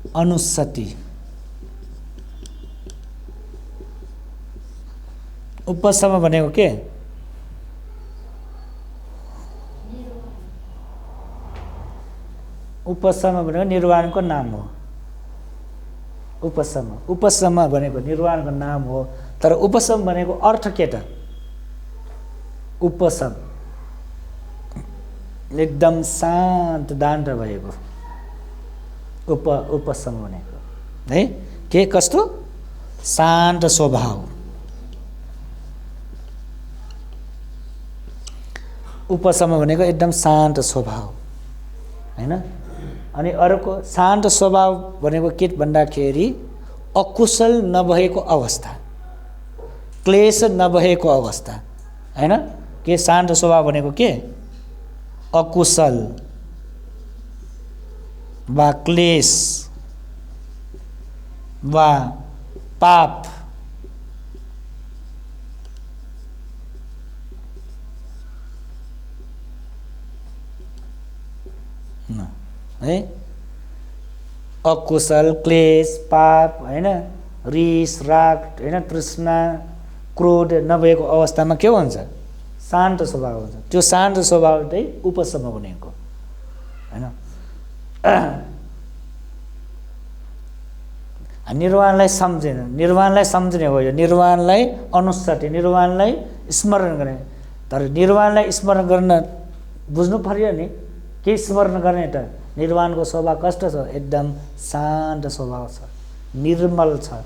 उपसमानुस्सति। उपसम भनेको के? उपसम भनेको निर्वाणको नाम हो। उपसम उपसम भनेको निर्वाणको नाम हो। तर उपसम भनेको अर्थ के त? उपसम एकदम शान्त दान्त भएको उपसम भनेको है। के कस्तो? शान्त स्वभाव। उपसम भनेको एकदम शान्त स्वभाव हैन। अनि अर्को शान्त स्वभाव भनेको के भन्दाखेरि अकुशल नभएको अवस्था, क्लेश नभएको अवस्था हैन। के शान्त स्वभाव भनेको के? अकुशल वा क्लेश वा पाप है। अकुशल, क्लेश, पाप हैन, रिस, राग हैन, तृष्णा, क्रोध नभएको अवस्थामा के हुन्छ? शान्त स्वभाव हुन्छ। त्यो शान्त स्वभाव चाहिँ उपसम भनेको हैन। निर्वाणलाई सम्झिने, निर्वाणलाई सम्झिने हो यो। निर्वाणलाई अनुस्सति, निर्वाणलाई स्मरण गर्ने। तर निर्वाणलाई स्मरण गर्न बुझ्नु पर्यो नि। के स्मरण गर्ने त? निर्वाणको स्वभाव कस्तो छ? एकदम शान्त स्वभाव छ, निर्मल छ,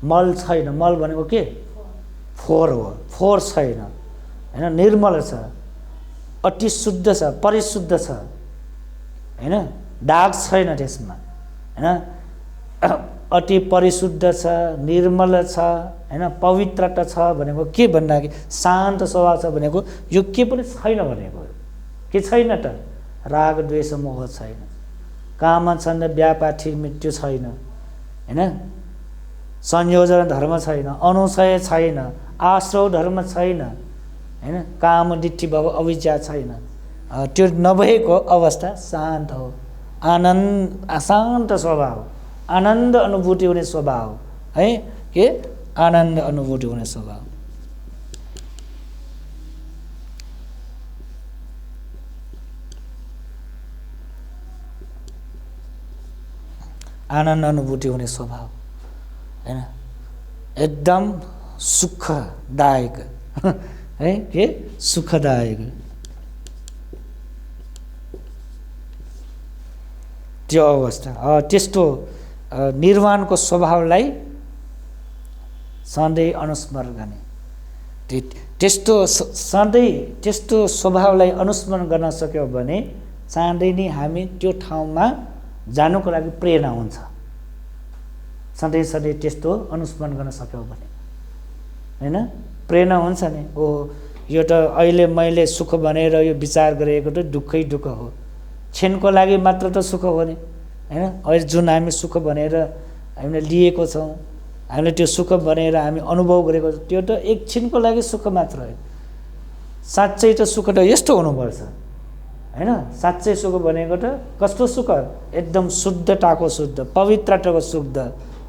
मल छैन। मल भनेको के? फोहोर हो, फोहोर छैन हैन, निर्मल छ, अति शुद्ध छ, परिशुद्ध छ हैन, दाग छैन त्यसमा हैन, अति परिशुद्ध छ, निर्मल छ हैन, पवित्रता छ भनेको के भन्दाखेरि शान्त स्वभाव छ भनेको यो के पनि छैन भनेको। के छैन त? राग द्वेष मोह छैन, काम छन्द व्यापाठी मृत्यु छैन हैन, संयोजन धर्म छैन, अनुशय छैन, आश्रव धर्म छैन हैन, काम दिट्ठी भाव अविद्या छैन। त्यो नभएको अवस्था शान्त हो। आनन्द, शान्त स्वभाव, आनन्द अनुभूति हुने स्वभाव है। के? आनन्द अनुभूति हुने स्वभाव। आनन्द अनुभूति हुने स्वभाव हैन, एकदम सुखदायक है। के? सुखदायक। त्यो अवस्था त्यस्तो निर्वाणको स्वभावलाई सधैँ अनुस्मरण गर्ने। त्यस्तो सधैँ त्यस्तो स्वभावलाई अनुस्मरण गर्न सक्यौ भने चाँडै नै हामी त्यो ठाउँमा जानुको लागि प्रेरणा हुन्छ। सधैँ सधैँ त्यस्तो अनुस्मरण गर्न सक्यौ भने हैन, प्रेरणा हुन्छ नि। ओ यो त अहिले मैले सुख भनेर यो विचार गरेको त दुःखै दुःख हो, क्षणको लागि मात्र त सुख हो नि हैन। अहिले जुन हामी सुख भनेर हामीले लिएको छौँ, हामीले त्यो सुख भनेर हामी अनुभव गरेको छौँ, त्यो त एकछिनको लागि सुख मात्र हो। साँच्चै त सुख त यस्तो हुनुपर्छ हैन। साँच्चै सुख भनेको त कस्तो सुख? एकदम शुद्धताको शुद्ध, पवित्रताको शुद्ध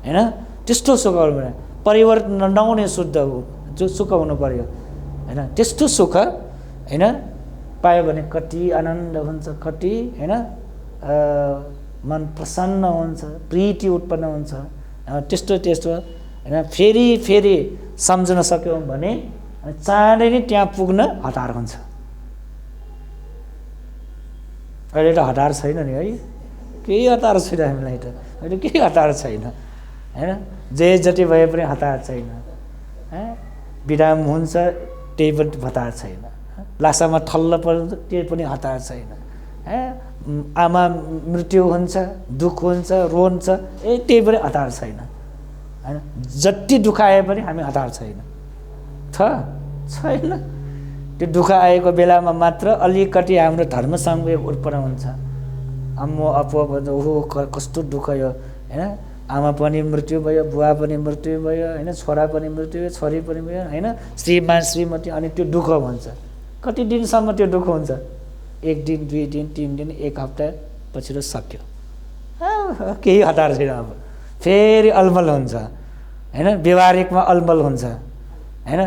हैन, त्यस्तो सुख हुनु, परिवर्तन नहुने शुद्ध हो जो सुख हुनु पर्यो हैन। त्यस्तो सुख हैन पायो भने कति आनन्द हुन्छ, कति हैन मन प्रसन्न हुन्छ, प्रीति उत्पन्न हुन्छ। त्यस्तो हैन फेरि सम्झन सक्यौँ भने चाँडै नै त्यहाँ पुग्न हतार हुन्छ। अहिले त हतार छैन नि है, केही हतार छैन हामीलाई त, अहिले केही हतार छैन हैन, जे जति भए पनि हतार छैन। विराम हुन्छ त्यही पनि हतार छैन, लासामा ठल्ल पर्छ त्यही पनि हतार छैन। आमा मृत्यु हुन्छ, दुःख हुन्छ, रोन्छ, त्यही पनि हतार छैन हैन। जति दुःख आए पनि हामी हतार छैन, छैन। त्यो दुःख आएको बेलामा मात्र अलिकति हाम्रो धर्म संवेग उत्पन्न हुन्छ। अम्मो अपो भन्छ ओहो कस्तो दुःख यो हैन, आमा पनि मृत्यु भयो, बुवा पनि मृत्यु भयो हैन, छोरा पनि मृत्यु भयो, छोरी पनि भयो हैन, श्रीमान श्रीमती, अनि त्यो दुःख हुन्छ। कति दिनसम्म त्यो दुःख हुन्छ? 1 दिन 2 दिन 3 दिन 1 हप्ता पछि त सक्यो, केही हतार छैन। अब फेरि अलमल हुन्छ हैन, व्यवहारिकमा अलमल हुन्छ हैन,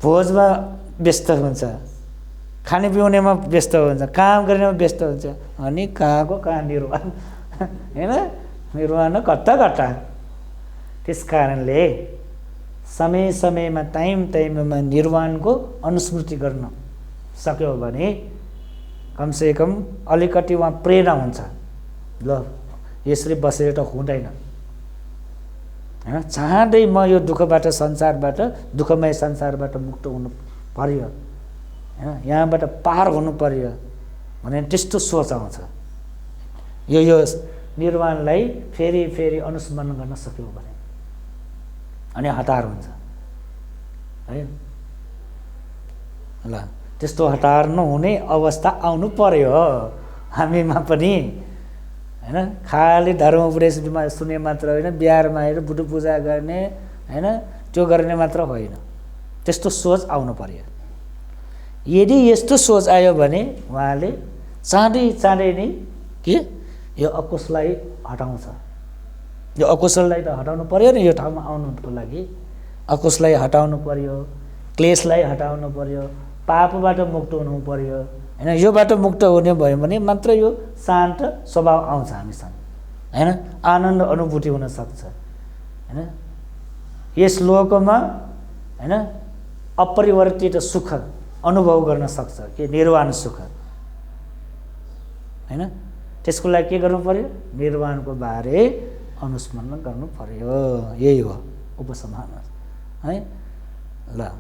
भोजमा व्यस्त हुन्छ, खाने पिउनेमा व्यस्त हुन्छ, काम गर्नेमा व्यस्त हुन्छ। अनि कहाँको कहाँ निर्वाण हैन, निर्वाण कता। त्यस कारणले समय समयमा टाइममा निर्वाणको अनुस्मृति गर्न सक्यो भने कमसेकम अलिकति वहाँ प्रेरणा हुन्छ। ल यसरी बसेर त हुँदैन हैन, चाहँदै म यो दुःखबाट संसारबाट, दुःखमय संसारबाट मुक्त हुनु पर्यो हैन, यहाँबाट पार हुनु पर्यो भने त्यस्तो सोच आउँछ। यो निर्वाणलाई फेरि अनुस्मरण गर्न सक्यो भने अनि हतार हुन्छ है। ल त्यस्तो हतार नहुने अवस्था आउनु पर्यो हामीमा पनि हैन। खाली धर्म उपदेशमा सुने मात्र होइन, बिहारमा आएर बुढो पूजा गर्ने हैन, त्यो गर्ने मात्र होइन, त्यस्तो सोच आउनु पर्यो। यदि यस्तो सोच आयो भने उहाँले चाँडै नै के यो अकुशललाई हटाउँछ। यो अकुशललाई त हटाउनु पर्यो नि, यो ठाउँमा आउनुको लागि अकुशलाई हटाउनु पर्यो, क्लेशलाई हटाउनु पर्यो, पापबाट मुक्त हुनु पर्यो हैन। योबाट मुक्त हुने भयो भने मात्र यो शान्त स्वभाव आउँछ हामीसँग हैन, आनन्द अनुभूति हुन सक्छ हैन। यस लोकमा हैन अपरिवर्तित सुख अनुभव गर्न सक्छ, के निर्वाण सुख हैन। त्यसको लागि के गर्नु पर्यो? निर्वाणको बारे अनुस्मरण गर्नु पर्यो। यही हो उपसंहार है। ल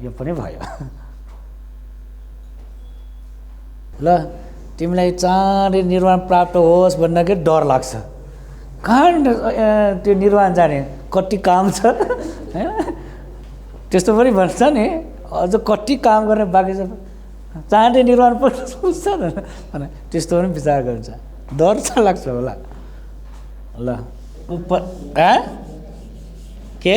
यो पनि भयो। ल तिमीलाई चाँडै निर्वाण प्राप्त होस् भन्दाखेरि डर लाग्छ। कहाँ त्यो निर्वाण जाने, कति काम छ हैन, त्यस्तो पनि भन्छ नि, अझ कति काम गर्ने बाँकी छ, चाँडै निर्वाण पनि सोच्छ भने त्यस्तो पनि विचार गर्छ। डर चाहिँ लाग्छ होला। ल के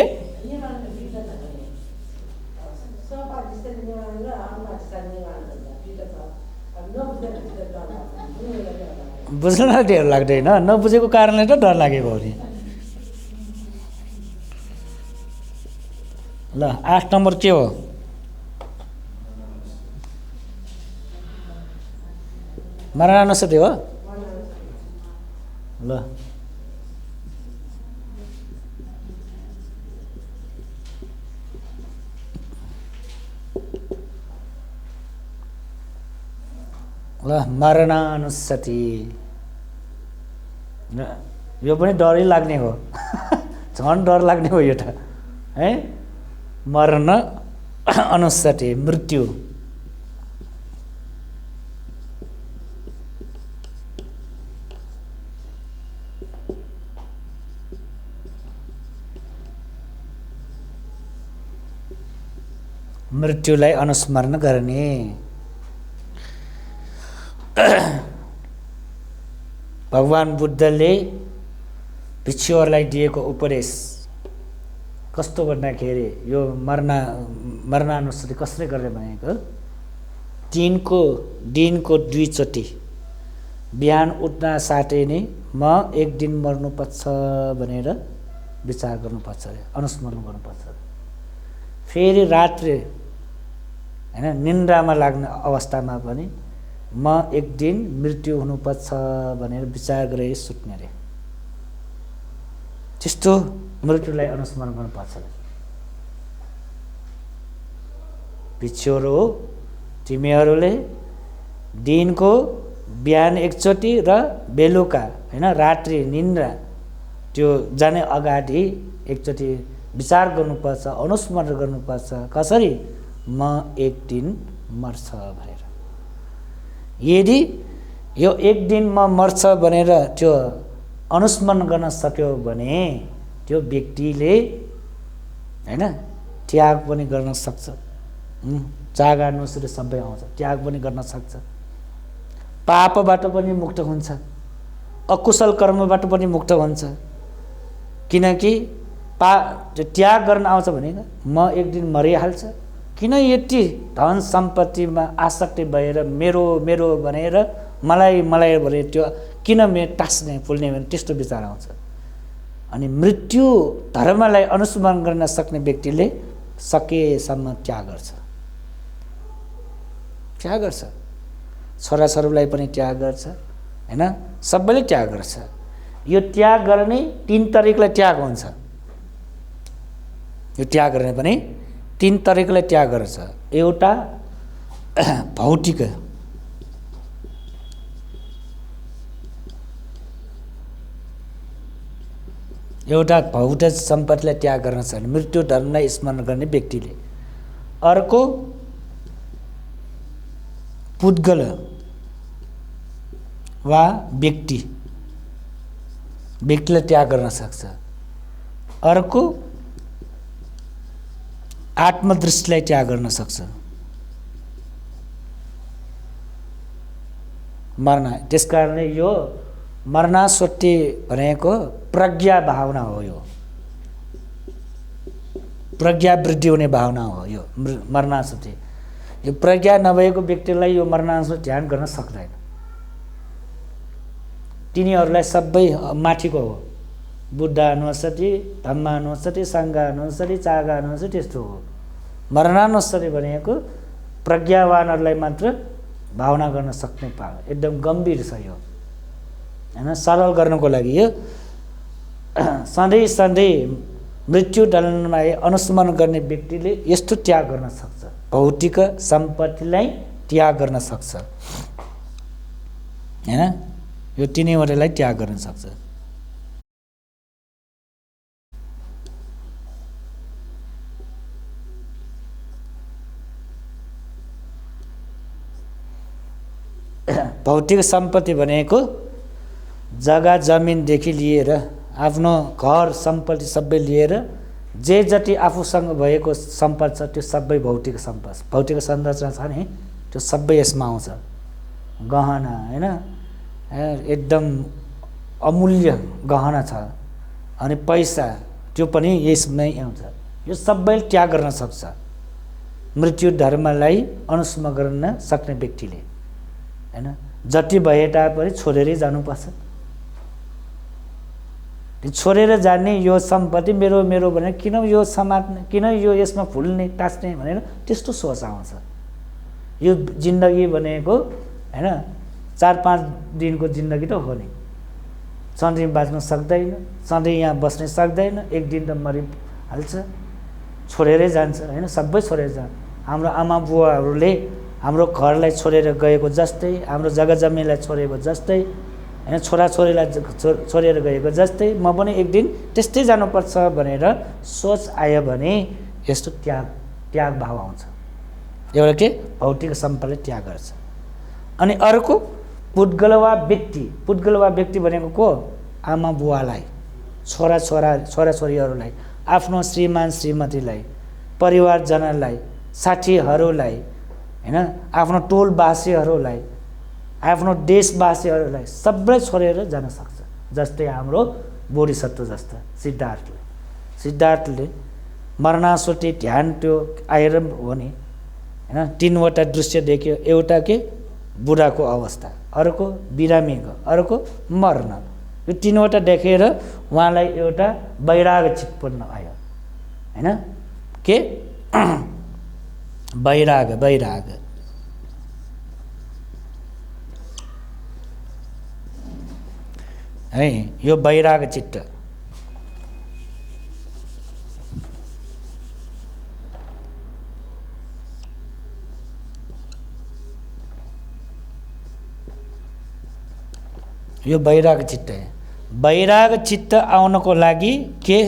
बुझ्नलाई डर लाग्दैन, नबुझेको कारणले त डर लागेको हो नि। ल 8 नम्बर के हो? मरणानुस्मृति हो। ल मरणानुस्मृति यो पनि डरै लाग्ने हो झन् डर लाग्ने हो यो त है। मरण अनुस्मृति मृत्यु मृत्युलाई अनुस्मरण गर्ने। भगवान बुद्धले भिक्षुहरूलाई दिएको उपदेश कस्तो भन्दाखेरि यो मरणानुस्मृति कसरी गर्ने भनेको दिनको 2 चोटि बिहान उठ्न साथै नै म एक दिन मर्नुपर्छ भनेर विचार गर्नुपर्छ, अनुस्मरण गर्नुपर्छ। फेरि रात्रि हैन, निन्द्रामा लाग्ने अवस्थामा पनि म एक दिन मृत्यु हुनुपर्छ भनेर विचार गरेर सुत्ने रे। त्यस्तो मृत्युलाई अनुस्मरण गर्नुपर्छ। भिक्षुहरू हो तिमीहरूले दिनको बिहान एकचोटि र बेलुका हैन रात्रि निन्द्रा त्यो जाने अगाडि एकचोटि विचार गर्नुपर्छ, अनुस्मरण गर्नुपर्छ कसरी म एक दिन मर्छ भनेर। यदि यो एक दिन म मर्छ भनेर त्यो अनुस्मरण गर्न सक्यो भने त्यो व्यक्तिले हैन त्याग पनि गर्न सक्छ। चागा नुसुरी सबै आउँछ, त्याग पनि गर्न सक्छ। पापबाट पनि मुक्त हुन्छ, अकुशल कर्मबाट पनि मुक्त हुन्छ। किनकि त्याग गर्न आउँछ भने म एक दिन मरिहाल्छ, किन यति धन सम्पत्तिमा आसक्ति भएर मेरो मेरो भनेर मलाई मलाई भने त्यो किन मेरो टास्ने फुल्ने भने त्यस्तो विचार आउँछ। अनि मृत्यु धर्मलाई अनुस्मरण गर्न सक्ने व्यक्तिले सकेसम्म त्याग गर्छ, त्याग गर्छ। छोराछोरीलाई पनि त्याग गर्छ हैन, सबैले त्याग गर्छ। यो त्याग गर्ने 3 तरिकाले त्याग हुन्छ। यो त्याग गर्ने पनि 3 तरिकाले त्याग गर्छ। एउटा भौतिक, एउटा भौतिक सम्पत्तिलाई त्याग गर्न सक्ने मृत्यु धर्मलाई स्मरण गर्ने व्यक्तिले। अर्को पुद्गल वा व्यक्तिले त्याग गर्न सक्छ। अर्को आत्मदृष्टिलाई त्याग गर्न सक्छ। मर्न त्यसकारणले यो मरणासुत्ति भनेको प्रज्ञा भावना हो। यो प्रज्ञा वृद्धि हुने भावना हो। यो मरणासुत्ति, यो प्रज्ञा नभएको व्यक्तिलाई यो मरणासुत्ति ध्यान गर्न सक्दैन। तिनीहरूलाई सबै माथिको हो। बुद्धानुस्मृति, धम्मानुस्मृति, सङ्घानुस्मृति, चागानुस्मृति त्यस्तो हो। मरणानुस्मृति भनेको प्रज्ञावानहरूलाई मात्र भावना गर्न सक्ने पावर, एकदम गम्भीर छ यो हैन। सरल गर्नको लागि यो सधैँ सधैँ मृत्यु दण्डलाई अनुस्मरण गर्ने व्यक्तिले यस्तो त्याग गर्न सक्छ, भौतिक सम्पत्तिलाई त्याग गर्न सक्छ हैन। यो तिनैवटालाई त्याग गर्न सक्छ। भौतिक सम्पत्ति भनेको जग्गा जमिनदेखि लिएर आफ्नो घर सम्पत्ति सबै लिएर जे जति आफूसँग भएको सम्पत्ति छ त्यो सबै भौतिक सम्पत्ति, भौतिक संरचना छ नि त्यो सबै यसमा आउँछ। गहना हैन, एकदम अमूल्य गहना छ। अनि पैसा त्यो पनि यसमै आउँछ। यो सबै त्याग गर्न सक्छ मृत्यु धर्मलाई अनुस्मरण गर्न सक्ने व्यक्तिले हैन। जति भए तापनि छोडेरै जानुपर्छ। छोडेर जाने यो सम्पत्ति मेरो मेरो भनेर किन यो समात्ने, किन यो यसमा फुल्ने टास्ने भनेर त्यस्तो सोच आउँछ। यो जिन्दगी भनेको हैन 4-5 दिनको जिन्दगी त हो नि। सधैँ बाँच्न सक्दैन, सधैँ यहाँ बस्न सक्दैन, एक दिन त मरिहाल्छ, छोडेरै जान्छ हैन। सबै छोडेर जान्छ। हाम्रो आमा बुवाहरूले हाम्रो घरलाई छोडेर गएको जस्तै, हाम्रो जग्गा जमिनलाई छोडेको जस्तै हैन, छोराछोरीलाई छोडेर गएको जस्तै म पनि एक दिन त्यस्तै जानुपर्छ भनेर सोच आयो भने यस्तो त्याग भाव आउँछ। एउटा के भौतिक सम्पत्तिले त्याग गर्छ। अनि अर्को पुद्गलवा व्यक्ति भनेको को? आमा बुवालाई, छोराछोरीहरूलाई, आफ्नो श्रीमान श्रीमतीलाई, परिवारजनलाई, साथीहरूलाई हैन, आफ्नो टोलवासीहरूलाई, आफ्नो देशवासीहरूलाई सबै छोडेर जान सक्छ। जस्तै हाम्रो बोधिसत्व जस्ता सिद्धार्थले मरणासुत्ति ध्यान त्यो आएर हो नि हैन। 3वटा दृश्य देख्यो। एउटा के बुढाको अवस्था, अर्को बिरामीको, अर्को मर्न। यो 3वटा देखेर उहाँलाई एउटा वैराग्य चित्पन्न आयो हैन। के वैराग वैराग है, यो वैराग चित्त। यो वैराग चित्त है। वैराग चित्त आउनको लागि के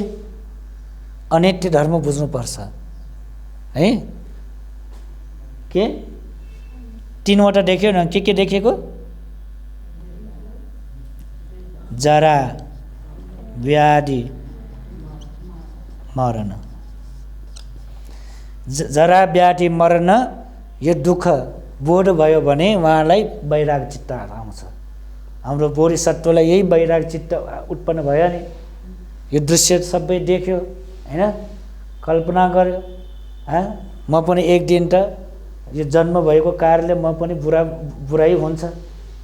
अनित्य धर्म बुझ्नुपर्छ है। के तीनवटा देख्यो न, के देखेको? जरा व्याधि मरण। जरा व्याधि मरण यो दुःख बोध भयो भने उहाँलाई वैराग चित्त आउँछ। हाम्रो बोधिसत्वलाई यही वैराग चित्त उत्पन्न भयो नि। यो दृश्य सबै देख्यो हैन, कल्पना गर्यो, म पनि एक दिन त यो जन्म भएको कारणले म पनि बुराई हुन्छ,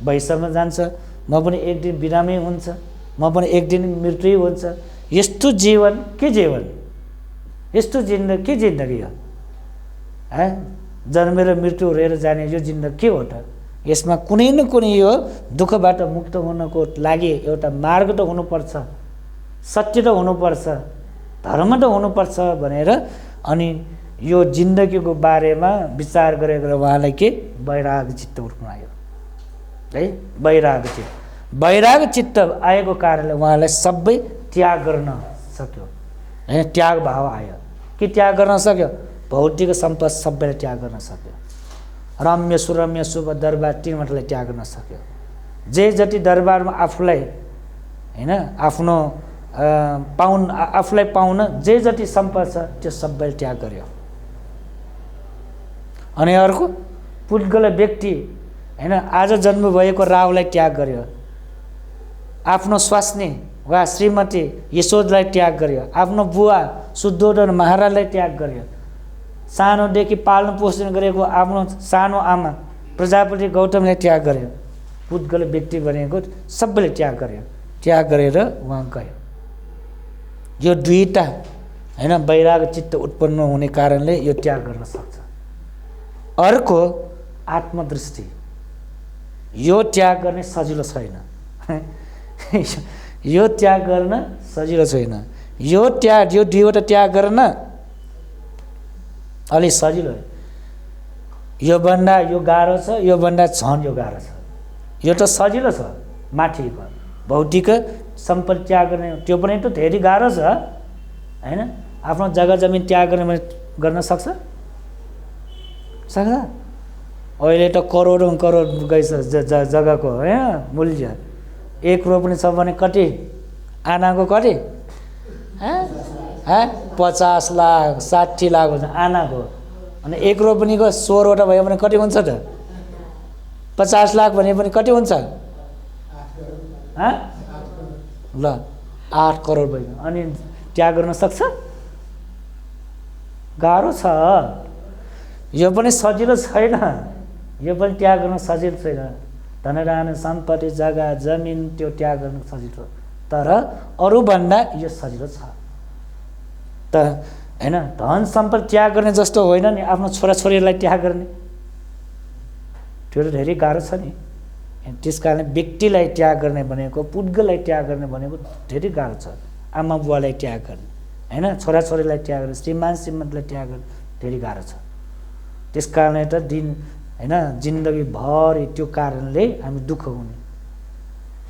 भविष्यमा जान्छ, म पनि एक दिन बिरामी हुन्छ, म पनि एक दिन मृत्यु हुन्छ। यस्तो जीवन के जीवन, यस्तो जिन्दगी के जिन्दगी हो? जन्मेर मृत्यु रहेर जाने यो जिन्दगी के हो त? यसमा कुनै न कुनै यो दुःखबाट मुक्त हुनको लागि एउटा मार्ग त हुनुपर्छ, सत्य त हुनुपर्छ, धर्म त हुनुपर्छ भनेर अनि यो जिन्दगीको बारेमा विचार गरेर उहाँलाई के वैराग चित्त उठ्नु आयो है। वैराग चित्त, वैराग चित्त आएको कारणले उहाँलाई सबै त्याग गर्न सक्यो है। त्याग भाव आयो। के त्याग गर्न सक्यो? भौतिक सम्पद सबैलाई त्याग गर्न सक्यो। रम्य सुरम्य शुभ दरबार तीनवटालाई त्याग गर्न सक्यो। जे जति दरबारमा आफूलाई हैन आफ्नो आफूलाई पाउन जे जति सम्पद छ त्यो सबैले त्याग गर्यो। अनि अर्को पुद्गल व्यक्ति हैन आज जन्म भएको राहुलाई त्याग गर्यो। आफ्नो स्वास्नी वा श्रीमती यशोदलाई त्याग गर्यो। आफ्नो बुवा शुद्धोधन महाराजलाई त्याग गर्यो। सानोदेखि पालन पोषण गरेको आफ्नो सानो आमा प्रजापति गौतमले त्याग गर्यो। पुद्गल व्यक्ति भनेको सबैले त्याग गर्यो। त्याग गरेर उहाँ गयो। यो दुईटा हैन वैराग चित्त उत्पन्न हुने कारणले यो त्याग गर्न सक्छ। अर्को आत्मदृष्टि, यो त्याग गर्ने सजिलो छैन। यो त्याग गर्न सजिलो छैन। यो त्याग, यो दुईवटा त्याग गर्न अलि सजिलो हो। यो भन्दा यो गाह्रो छ, यो भन्दा झन् यो गाह्रो छ। यो त सजिलो छ माथिको भौतिक सम्पत्ति त्याग गर्ने, त्यो पनि त धेरै गाह्रो छ हैन। आफ्नो जग्गा जमिन त्याग गर्न सक्छ? सक्छ? अहिले त करोडौँ करोड गइछ जग्गाको हैन मूल्य। 1 रोपनी छ भने कति आनाको कति 50 लाख 60 लाख हुन्छ आनाको। अनि 1 रोपनीको 16वटा भयो भने कति हुन्छ त? 50 लाख भने पनि कति हुन्छ? ल 8 करोड भयो। अनि त्याग गर्न सक्छ? गाह्रो छ। यो पनि सजिलो छैन। यो पनि त्याग गर्न सजिलो छैन। धनधान्य सम्पत्ति जग्गा जमिन त्यो त्याग गर्न सजिलो, तर अरूभन्दा यो सजिलो छ त हैन। धन सम्पत्ति त्याग गर्ने जस्तो होइन नि आफ्नो छोराछोरीलाई त्याग गर्ने, त्यो त धेरै गाह्रो छ नि। त्यसकारण व्यक्तिलाई त्याग गर्ने भनेको, पुद्गललाई त्याग गर्ने भनेको धेरै गाह्रो छ। आमा बुवालाई त्याग गर्ने हैन, छोराछोरीलाई त्याग गर्ने, श्रीमान श्रीमतीलाई त्याग गर्ने धेरै गाह्रो छ। त्यसकारणले त दिन हैन जिन्दगीभरि त्यो कारणले हामी दुःख हुने,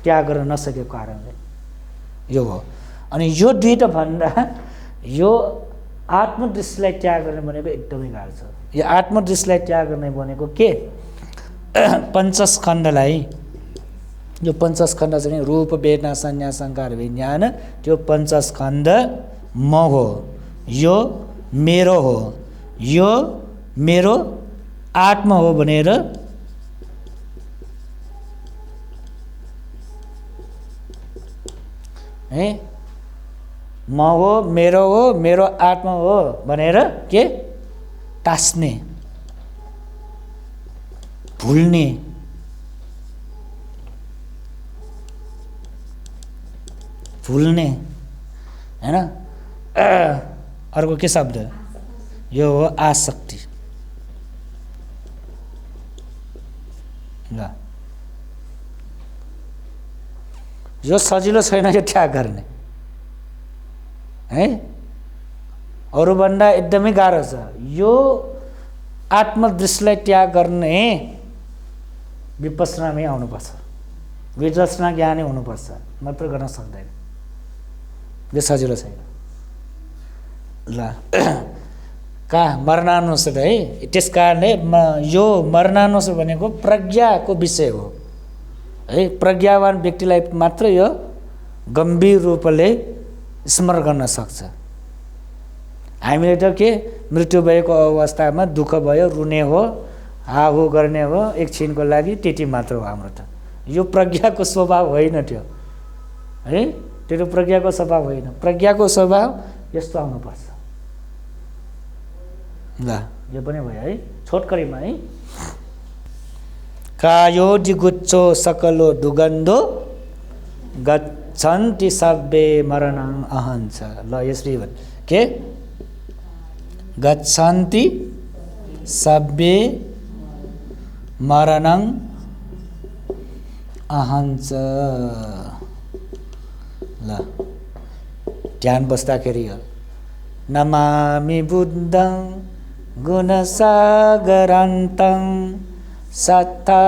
त्याग गर्न नसकेको कारणले यो हो। अनि यो दुईटा भन्दा यो आत्मदृष्टिलाई त्याग गर्ने भनेको एकदमै गाह्रो छ। यो आत्मदृष्टिलाई त्याग गर्ने भनेको के? पञ्चस्कन्धलाई, यो पञ्चस्कन्ध चाहिँ रूप वेदना संज्ञा संकार विज्ञान, त्यो पञ्चस्कन्ध म हो, यो मेरो हो, यो मेरो आत्मा हो भनेर है, म हो, मेरो आत्मा हो भनेर के टास्ने, भुल्ने, हैन। अर्को के शब्द? यो हो आसक्ति। ल यो सजिलो छैन यो त्याग गर्ने है, अरूभन्दा एकदमै गाह्रो छ यो। आत्मदृष्टिलाई त्याग गर्ने विपश्यनामै आउनुपर्छ, विदर्शना ज्ञानै हुनुपर्छ, मात्र गर्न सक्दैन, यो सजिलो छैन। ल कहाँ मरणानुसार है, त्यस कारणले यो मरणानुसार भनेको प्रज्ञाको विषय हो है। प्रज्ञावान व्यक्तिलाई मात्र यो गम्भीर रूपले स्मरण गर्न सक्छ। हामीले त के मृत्यु भएको अवस्थामा दुःख भयो, रुने हो, हाहु गर्ने हो, एकछिनको लागि, त्यति मात्र हो हाम्रो त। यो प्रज्ञाको स्वभाव होइन त्यो है, त्यो प्रज्ञाको स्वभाव होइन। प्रज्ञाको स्वभाव यस्तो आउनुपर्छ। ल यो पनि भयो है, छोटकरीमा है। कायो दिगुच्चो सकलो दुगन्धो गच्छन्ति सब्बे मरणं अहंच। ल यसरी के गच्छन्ति सब्बे मरणं अहंच। ल ध्यान बस्दाखेरि नमामि बुद्धं गुणसागरान्तं सत्ता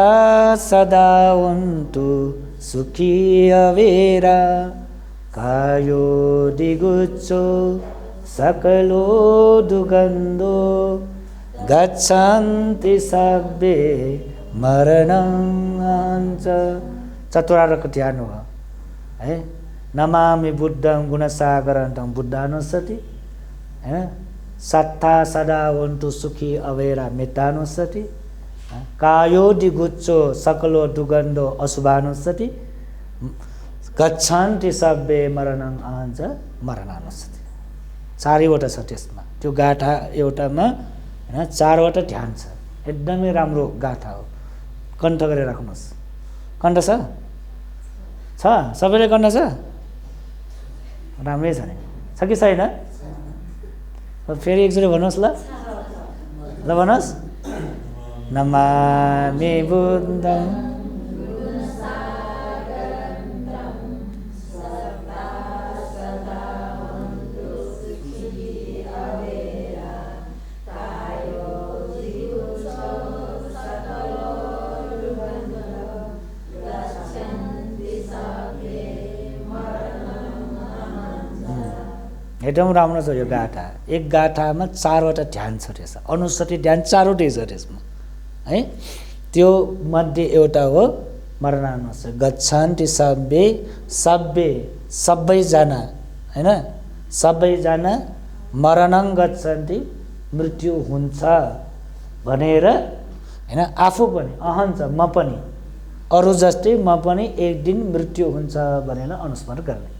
सदा वन्तु सुखी अवेरा। कायो दिगुच्चो सकलो दुगन्धो गच्छन्ति सब्बे मरणं अहंच। चतुरार्यको ध्यान हो है। नमामि बुद्धं गुणसागरान्तं बुद्धानुस्सति हैन, सत्ता सदा वन्तु सुखी अवेरा मितानुस्सति, कायो दिगुच्चो सकलो दुगन्धो अशुभानुस्सति, गच्छन्ति सब्बे मरणं अहंच मरणानुस्सति। चारैवटा छ त्यसमा, त्यो गाथा एउटामा हैन चारवटा ध्यान छ। एकदमै राम्रो गाथा हो, कण्ठ गरेर राख्नुहोस्। कण्ठ छ छ सबैले कण्ठ छ, राम्रै छ नि, छ कि छैन? फेरि एकचोटि भन्नुहोस् ल, ल भन्नुहोस्। नमामि बुद्धं एकदम राम्रो छ यो गाथा। एक गाथामा चारवटा ध्यान छ त्यसमा, अनुस्सति ध्यान चारवटै छ त्यसमा है। त्यो मध्ये एउटा हो मरणानुस्सति। गच्छन्ति सब्बे, सब्बे सबैजना हैन, सबैजना मरणं गच्छन्ति मृत्यु हुन्छ भनेर हैन, आफू पनि अहंच म पनि, अरू जस्तै म पनि एक दिन मृत्यु हुन्छ भनेर अनुस्मरण गर्ने,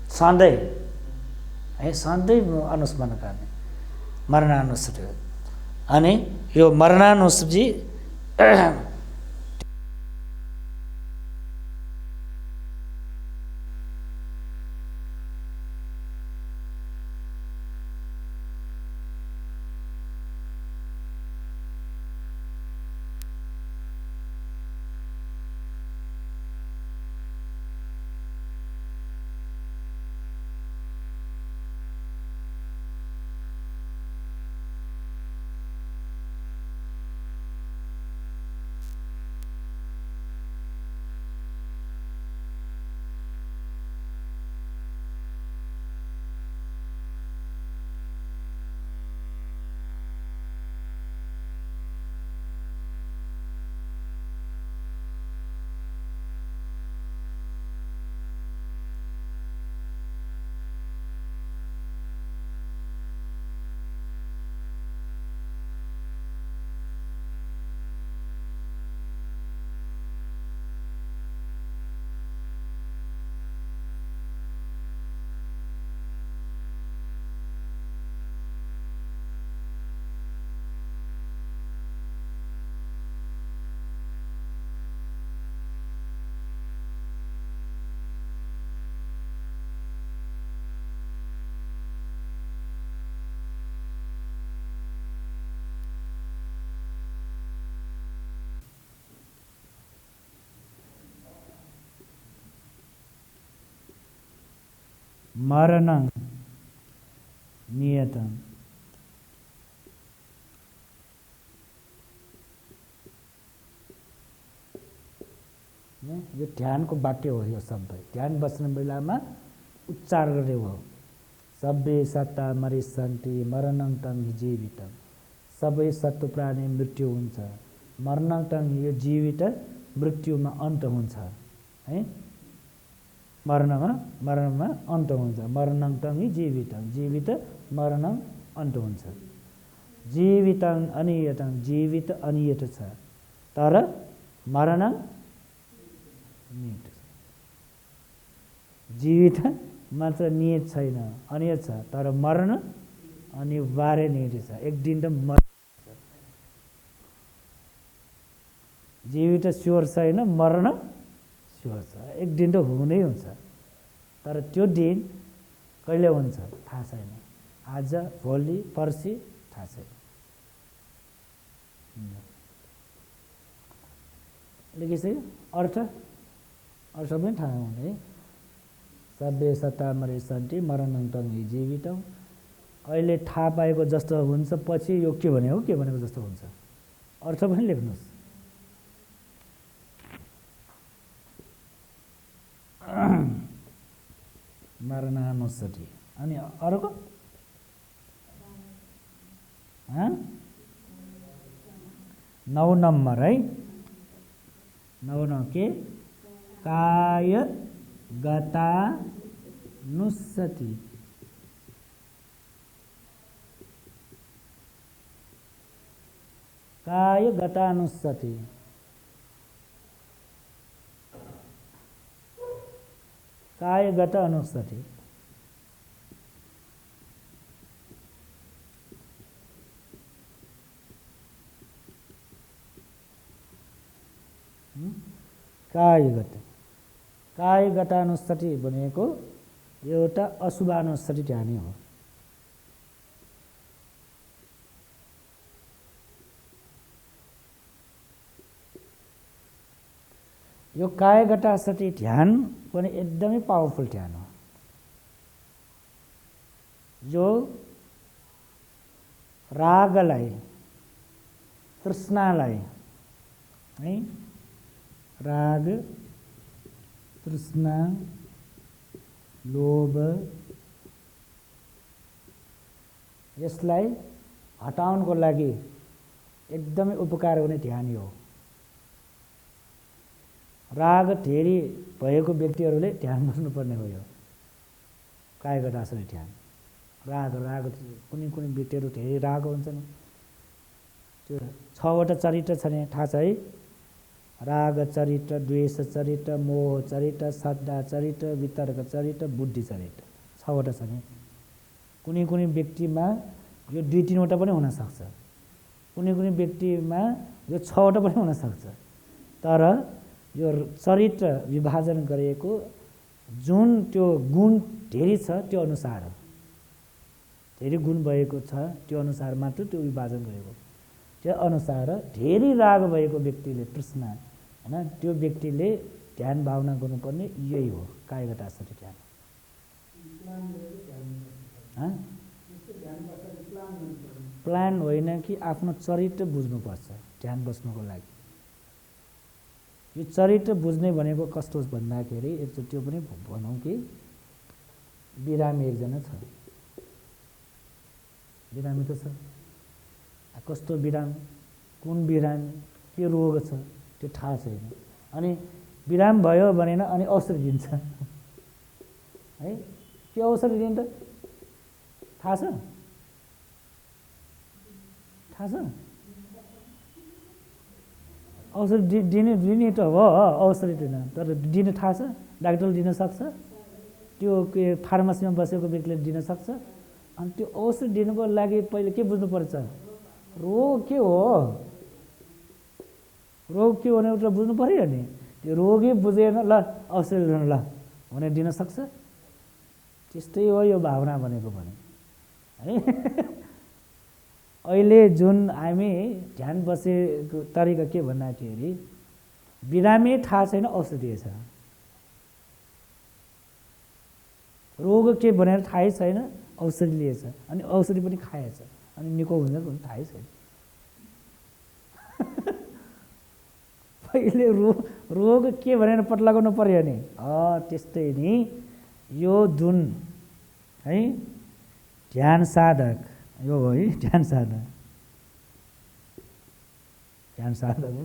सधैँ है, सधैँ अनुस्मरण गर्ने मरणानुस्सति। अनि यो मरणानुस्सति मरणं नियतं। यो ध्यानको वाक्य हो। यो सबै ध्यान बस्ने बेलामा उच्चार गर्ने हो। सब्बे सत्ता मरिसन्ति मरणं तं जीवितं। सबै सत्व प्राणी मृत्यु हुन्छ, मरणं तं यो जीवित मृत्युमा अन्त हुन्छ है। मरणमा अन्त हुन्छ। मरणं तं जीवितं, जीवित मरणं अन्त हुन्छ। जीवितं अनियतं, जीवित अनियत छ तर मरणं नियत छ। जीवित मात्र नियत छैन, अनियत छ तर मरण अनिवार्य नियत छ। एक दिन त मर्छ। जीवित स्योर छैन, मरण स्योर छ। एक दिन त हुनै हुन्छ तर त्यो दिन कहिले हुन्छ थाहा छैन। आज, भोलि, पर्सि थाहा छैन। लेखेपछि अर्थ पनि थाहा हुने है। सब्बे सत्ता मरिसन्ति मरणं तं जीवितं। अहिले थाहा पाएको जस्तो हुन्छ, पछि यो के भनेको जस्तो हुन्छ। अर्थ पनि लेख्नुहोस्। मरणानुस्मृति। अनि अर्को 9 नम्बर है। 9 के कायगतानुस्सति। कायगतानुस्सति। कायगत अनुस्सति। कायगतानुस्सति भनेको एउटा अशुभानुस्सति ध्यानी हो। यो कायगतानुस्सति ध्यान पनि एकदमै पावरफुल ध्यान हो। जो रागलाई, तृष्णालाई है, राग, तृष्णा, लोभ यसलाई हटाउनको लागि एकदमै उपकार हुने ध्यान हो। राग धेरै भएको व्यक्तिहरूले ध्यान बस्नुपर्ने हो। यो कायगतानुस्सति ध्यान। राग कुनै व्यक्तिहरू धेरै राग हुन्छन्। त्यो 6वटा चरित्र छ नि, थाहा छ है। राग चरित्र, द्वेष चरित्र, मोह चरित्र, श्रद्धा चरित्र, वितर्क चरित्र, बुद्धि चरित्र। 6वटा छ नि। कुनै व्यक्तिमा यो 2-3वटा पनि हुनसक्छ। कुनै व्यक्तिमा यो 6वटा पनि हुनसक्छ। तर यो चरित्र विभाजन गरिएको जुन त्यो गुण धेरै छ त्यो अनुसार हो। धेरै गुण भएको छ त्यो अनुसार मात्र त्यो विभाजन गरेको। त्यो अनुसार धेरै राग भएको व्यक्तिले, तृष्णा हैन, त्यो व्यक्तिले ध्यान भावना गर्नुपर्ने यही हो, कायगतानुस्सति ध्यान। प्लान होइन कि आफ्नो चरित्र बुझ्नुपर्छ ध्यान बस्नुको लागि। यो चरित्र बुझ्ने भनेको कस्तो भन्दाखेरि एकचोटि त्यो पनि भनौँ कि बिरामी एकजना छ। बिरामी त छ, कस्तो बिरामी, कुन बिरामी, के रोग छ त्यो थाहा छैन। अनि बिराम भयो भनेन अनि औषधि दिन्छ है। के औषधि दिन्छ थाहा छ? औषधि दिने त हो, औषधि दिन, तर दिन थाहा छ? डाक्टरले दिन सक्छ? त्यो के फार्मेसीमा बसेको व्यक्तिले दिन सक्छ? अनि त्यो औषधि दिनुको लागि पहिले के बुझ्नुपर्छ? रोग के हो? रोग के हो भने एउटा बुझ्नु पर्यो नि। त्यो रोगै बुझेन, ल औषधि लिनु ल भने दिन सक्छ? त्यस्तै हो यो भावना भनेको भने है। अहिले जुन हामी ध्यान बसेको तरिका के भन्दाखेरि बिरामी थाहा छैन, औषधि छ। रोग के भनेर थाहै छैन, औषधि लिएछ अनि औषधि पनि खाएछ अनि निको हुन्छ पनि थाहै छैन। पहिले रोग के भनेर पत्ता लगाउनु पर्यो नि। त्यस्तै नि यो जुन है ध्यान साधक यो हो है, ध्यान साधक हो।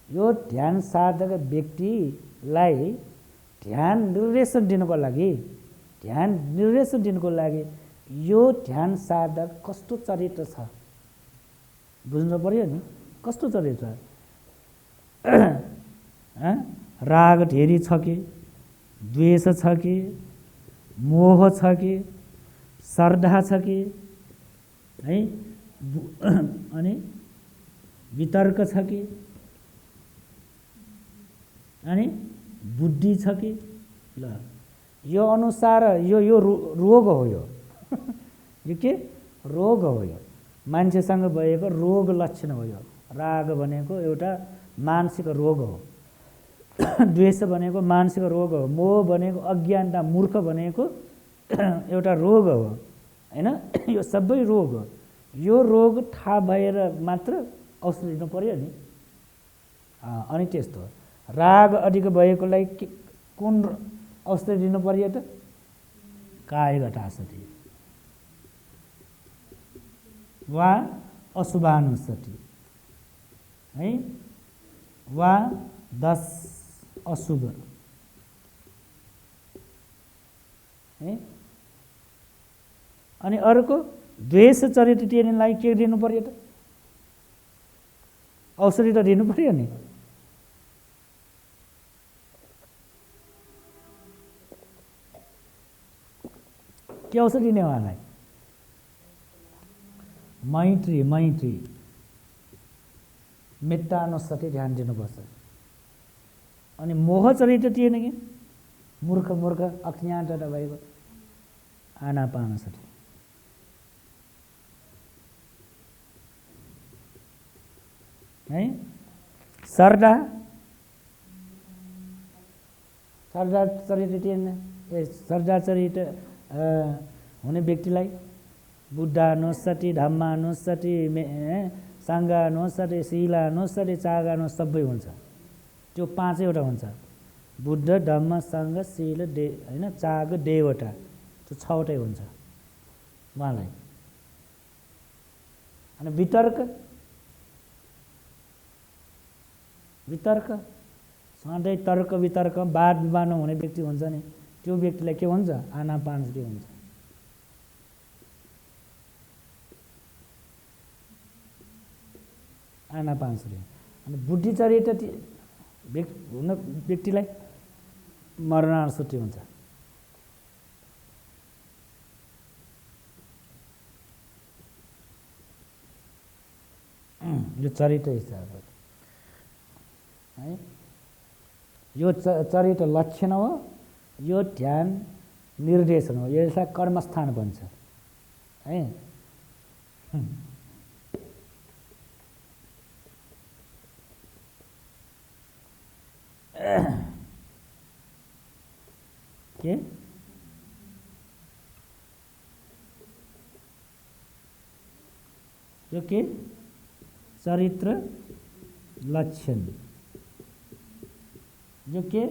यो ध्यान साधक व्यक्तिलाई ध्यान निर्देशन दिनुको लागि यो ध्यान साधक कस्तो चरित्र छ बुझ्नु पर्यो नि। कस्तो चरित्र, राग ढेरी छ कि, द्वेष छ कि, मोह छ कि, श्रद्धा छ कि है, अनि वितर्क छ कि, अनि बुद्धि छ कि। ल यो अनुसार यो रोग हो। यो के रोग हो। यो मान्छेसँग भएको रोग लक्षण हो। यो राग भनेको एउटा मानसिक रोग हो, द्वेष भनेको मानसिक रोग हो, मोह भनेको अज्ञानता, मूर्ख भनेको एउटा रोग हो हैन। यो सबै रोग हो। यो रोग थाहा भएर मात्र औषधि लिनु पर्यो नि। अनि त्यस्तो राग अधिक भएकोलाई कुन औषधि लिनु पर्यो त? कायघटासति वा अशुभानुसति है, वा 10 अशुभ है। अनि अर्को द्वेष चरित्र तिनीलाई के दिनु पर्यो त? औषधि त दिनु पर्यो नि। के औषधि दिने उहाँलाई? मैत्री मित्रानुसति ध्यान दिनुपर्छ। अनि मोह चरित्र थिएन कि मूर्ख अज्ञानता भएको आनापानसति है। श्रद्धा चरित्र थिएन। श्रद्धा चरित्र हुने व्यक्तिलाई बुद्धानुसति, धम्मानुसति, साङ्गानुसति, शीलानुसति, चागानुसति सबै हुन्छ। त्यो 5वटा हुन्छ। बुद्ध, धम्म, सङ्घ, शील, हैन, चाग, देवटा, त्यो 6वटै हुन्छ उहाँलाई। अनि वितर्क सधैँ तर्क वितर्क वाद विवाद हुने व्यक्ति हुन्छ नि, त्यो व्यक्तिलाई के हुन्छ? आनापानसति हुन्छ। आनापानसति। अनि बुद्धि चरित्र हुने व्यक्तिलाई मरणानुसति हुन्छ। यो चरित्र हिसाब है। यो चरित्र लक्षण हो। यो ध्यान निर्देशन हो। यसलाई कर्मस्थान भन्छ है। के यो के चरित्र लक्षण, जो के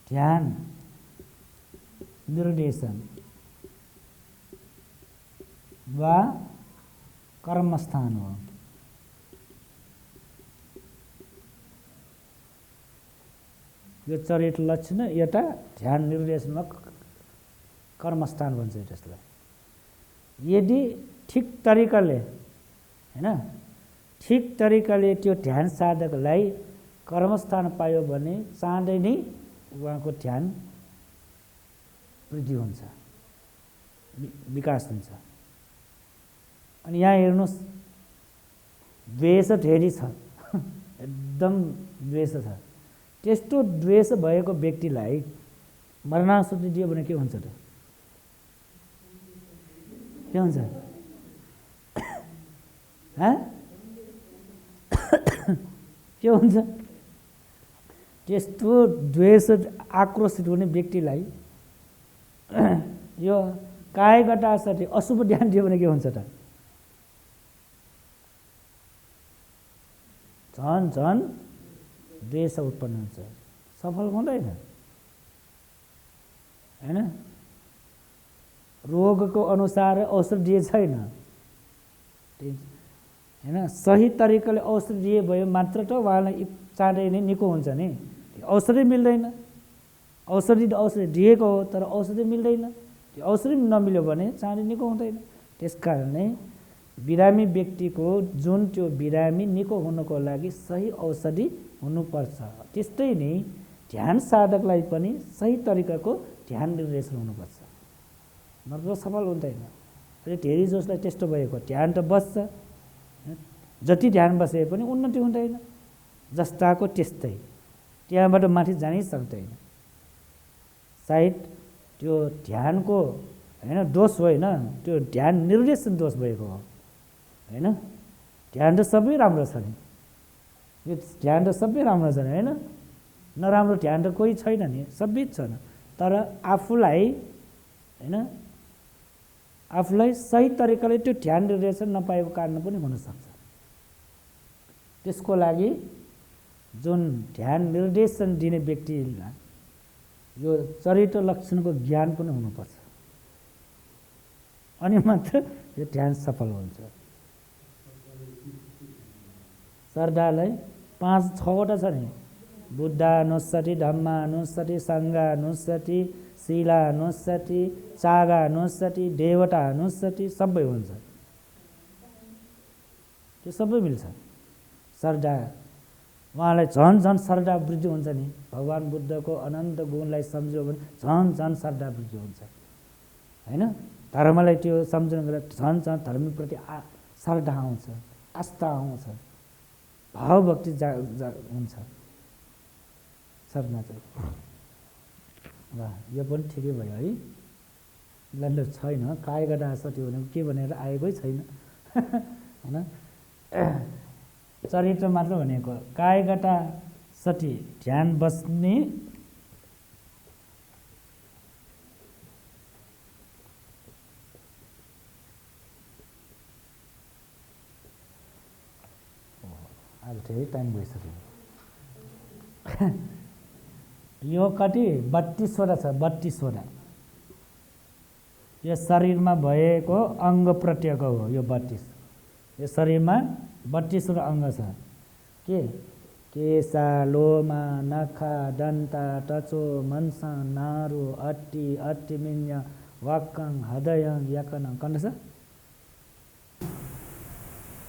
ध्यान निर्देशन वा कर्मस्थान हो। यो चरित्र लक्षण एउटा ध्यान निर्देशनमा कर्मस्थान भन्छ त्यसलाई। यदि ठिक तरिकाले हैन, ठिक तरिकाले त्यो ध्यान साधकलाई कर्मस्थान पायो भने चाँडै नै उहाँको ध्यान वृद्धि हुन्छ, विकास हुन्छ। अनि यहाँ हेर्नुहोस्, द्वेष धेरै छ, एकदम द्वेष छ। त्यस्तो द्वेष भएको व्यक्तिलाई मरणानुसति दियो भने के हुन्छ त? के हुन्छ? के हुन्छ? त्यस्तो द्वेष आक्रोशित हुने व्यक्तिलाई यो कायगटा सठी अशुभ ध्यान दियो भने के हुन्छ त? झन् झन् द्वेष उत्पन्न हुन्छ, सफल हुँदैन हैन। रोगको अनुसार औषधि दिए छैन हैन, सही तरिकाले औषधि दिए भयो मात्र त उहाँलाई चाँडै नै निको हुन्छ नि। औषधि मिल्दैन, औषधि दिएको हो तर औषधि मिल्दैन, त्यो औषधि नमिल्यो भने चाँडै निको हुँदैन। त्यसकारणले बिरामी व्यक्तिको जुन त्यो बिरामी निको हुनको लागि सही औषधि हुनुपर्छ। त्यस्तै नै ध्यान साधकलाई पनि सही तरिकाको ध्यान निर्देशन हुनुपर्छ, नत्र सफल हुँदैन। अहिले धेरै जसलाई त्यस्तो भएको, ध्यान त बस्छ, जति ध्यान बसे पनि उन्नति हुँदैन, जस्ताको त्यस्तै, त्यहाँबाट माथि जानै सक्दैन। सायद त्यो ध्यानको हैन दोष होइन, त्यो ध्यान निर्देशन दोष भएको हो हैन। ध्यान त सबै राम्रो छ नि, यो ध्यान त सबै राम्रो छ नि हैन, नराम्रो ध्यान त कोही छैन नि, सबै छन्। तर आफूलाई हैन, आफूलाई सही तरिकाले त्यो ध्यान निर्देशन नपाएको कारण पनि हुनसक्छ। त्यसको लागि जुन ध्यान निर्देशन दिने व्यक्तिलाई यो चरित्र लक्षणको ज्ञान पनि हुनुपर्छ, अनि मात्र यो ध्यान सफल हुन्छ। श्रद्धालाई 5-6वटा छ नि, बुद्धानुස්සति, धम्मानुස්සति, सङ्घानुස්සति, शीलानुස්සति, चागानुස්සति, देवतानुස්සति, सबै हुन्छ, त्यो सबै मिल्छ। श्रद्धा उहाँलाई झन् झन् श्रद्धा वृद्धि हुन्छ नि, भगवान् बुद्धको अनन्त गुणलाई सम्झ्यो भने झन् झन् श्रद्धा वृद्धि हुन्छ हैन। धर्मलाई त्यो सम्झनु गर्दा झन् झन् धर्मप्रति श्रद्धा आउँछ, आस्था आउँछ, भावभक्ति हुन्छ श्रद्धा चाहिँ। ल यो पनि ठिकै भयो है। ल छैन कायगटा सठी भनेको के भनेर आएकै छैन हैन, चरित्र मात्र भनेको कायगटा सठी ध्यान बस्ने अहिले धेरै टाइम भइसक्यो। यो कति 32वटा छ, 32वटा यो शरीरमा भएको अङ्ग प्रत्यङ्ग हो। यो 32 यो शरीरमा 32वटा अङ्ग छ। के केसा, लोमा, नखा, दन्ता, टचो, मनसा, नारु, अट्टी, अट्टिमिन्य, वाक्कङ, हृदयङ, याकन, कण्ठ छ।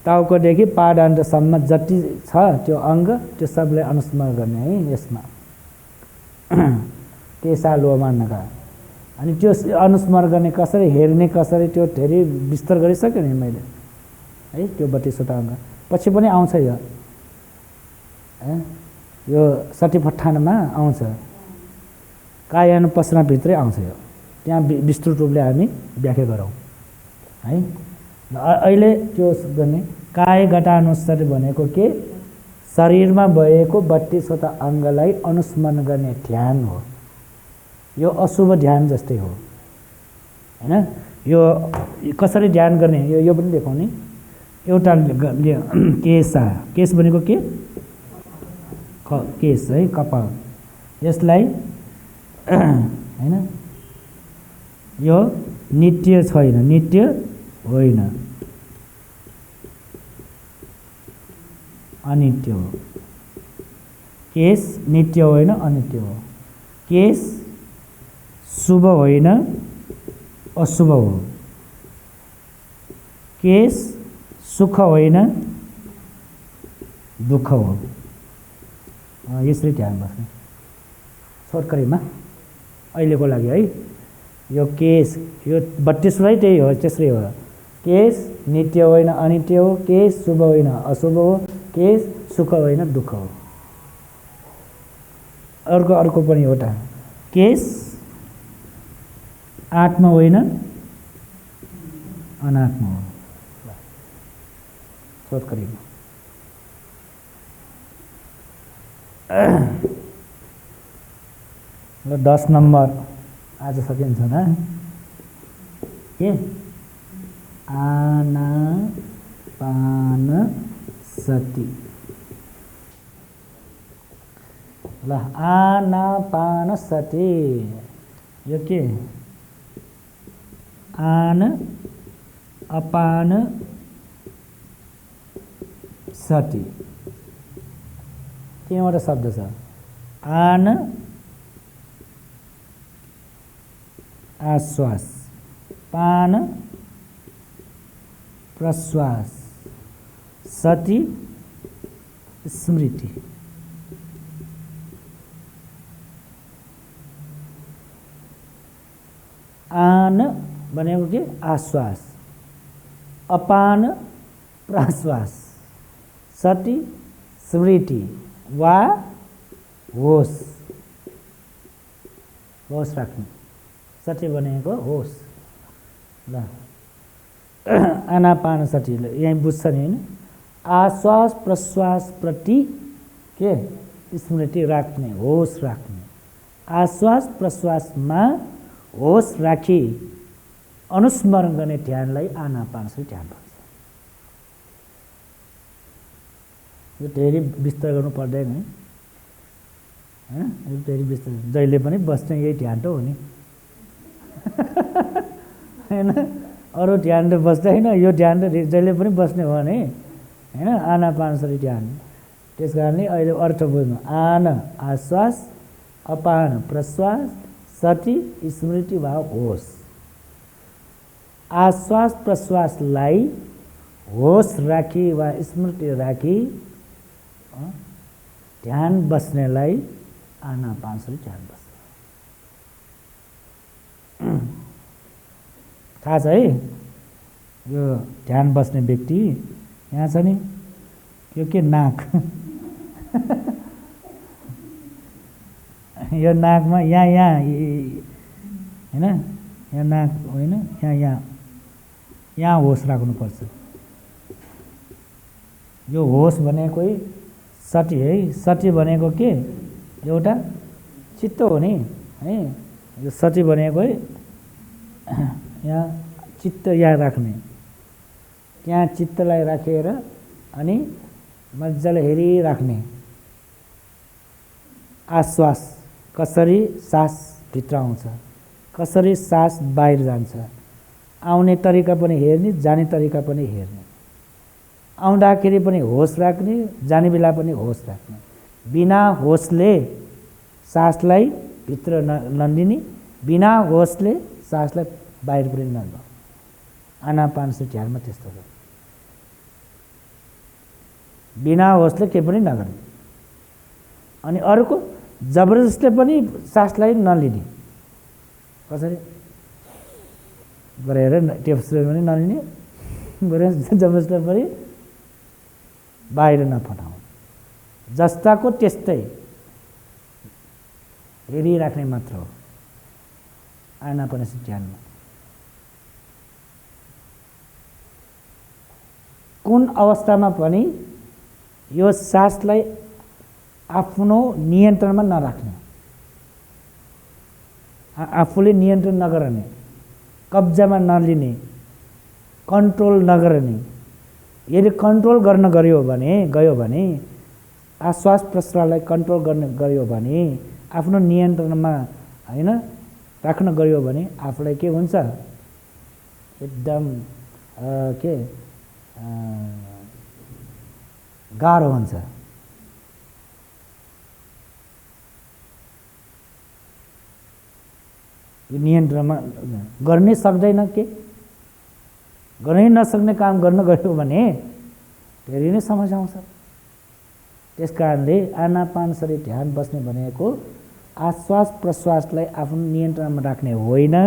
टाउकोदेखि पादान्तसम्म जति छ त्यो अङ्ग, त्यो सबलाई अनुस्मरण गर्ने है यसमा। केसा, लोमा, नखा, अनि त्यो अनुस्मरण गर्ने कसरी, हेर्ने कसरी, त्यो धेरै विस्तार गरिसकेँ नि मैले है। त्यो 32वटा अङ्ग पछि पनि आउँछ यो सठीपट्ठानमा आउँछ, कायानुपसनाभित्रै आउँछ यो, त्यहाँ विस्तृत रूपले हामी व्याख्या गरौँ है। अहिले त्यो गर्ने कायगतानुसार भनेको के, शरीरमा भएको 32वटा अङ्गलाई अनुस्मरण गर्ने ध्यान हो। यो अशुभ ध्यान जस्तै हो हैन। यो कसरी ध्यान गर्ने यो पनि देखाउने। एउटा केसा, केस भनेको के, केस है, कपाल, यसलाई हैन यो नित्य छैन, नित्य होइन, अनित्य हो। केस नित्य होइन, अनित्य हो। केस शुभ होइन, अशुभ हो। केस सुख होइन, दुःख हो। यसरी ध्यान बस्ने छोटकरीमा अहिलेको लागि है। यो केस यो 32वटै त्यही हो, त्यसरी हो। केस नित्य होइन, अनित्य हो। केस शुभ होइन, अशुभ हो। केस सुख होइन, दुःख हो। अर्को पनि एउटा, केस आत्मा होइन, अनात्मा हो। छोटकरीमा 10 नम्बर आज सकिन्छ न के आनापानसति ल आनापानसति यो के आन अपान सति तीनवटा शब्द छ आन आश्वास पान प्रश्वास सति स्मृति आन भनेको के आश्वास अपान प्रश्वास सति स्मृति वा होस होस राख्नु सति भनेको होस ल आनापान सति यहीँ बुझ्छ नि होइन आश्वास प्रश्वास प्रति के स्मृति राख्ने होस राख्ने आश्वास प्रश्वासमा होस राखी अनुस्मरण गर्ने ध्यानलाई आनापान सति ध्यान भन्छ यो धेरै विस्तार गर्नु पर्दैन है यो धेरै विस्तार जहिले पनि बस्ने यही ध्यान त हो नि हैन अरू ध्यान त बस्दैन यो ध्यान त जहिले पनि बस्ने हो भने हैन आनापान सति ध्यान त्यस कारणले अहिले अर्थ बुझ्नु आन आश्वास अपान प्रश्वास सति स्मृति वा होस आश्वास प्रश्वासलाई होस राखी वा स्मृति राखी ध्यान बस्नेलाई आनापान सति ध्यान बस्छ थाहा छ है यो ध्यान बस्ने व्यक्ति यहाँ छ नि यो के नाक यो नाकमा यहाँ होइन यहाँ नाक होइन यहाँ होस राख्नुपर्छ यो होस भनेकै सति है सति भनेको के एउटा चित्त हो नि है यो सति भनेकै यहाँ चित्त यहाँ राख्ने त्यहाँ चित्तलाई राखेर अनि मजाले हेरिराख्ने आश्वास कसरी सास भित्र आउँछ कसरी सास बाहिर जान्छ आउने तरिका पनि हेर्ने जाने तरिका पनि हेर्ने आउँदाखेरि पनि होस राख्ने जाने बेला पनि होस राख्ने बिना होसले सासलाई भित्र नलिने बिना होसले सासलाई बाहिर पनि नलौ आनापान सति ध्यानमा त्यस्तो हो बिना होसले केही पनि नगर्ने अनि अर्को जबरजस्तीले पनि सासलाई नलिने कसरी गरेर टेप्सले पनि नलिने गरेर जबरजस्तीले पनि बाहिर नपठाउनु जस्ताको त्यस्तै हेरिराख्ने मात्र हो आनापान सति ध्यानमा कुन अवस्थामा पनि यो सासलाई आफ्नो नियन्त्रणमा नराख्ने आफूले नियन्त्रण नगर्ने कब्जामा नलिने कन्ट्रोल नगर्ने यदि कन्ट्रोल गर्न गयो भने आश्वास प्रश्वासलाई कन्ट्रोल गर्न गयो भने आफ्नो नियन्त्रणमा हैन राख्न गयो भने आफूलाई के हुन्छ एकदम के गाह्रो हुन्छ यो नियन्त्रणमा गर्नै सक्दैन के गर्नै नसक्ने काम गर्न गयो भने धेरै नै समस्या आउँछ त्यसकारणले आनापान सति ध्यान बस्ने भनेको आश्वास प्रश्वासलाई आफ्नो नियन्त्रणमा राख्ने होइन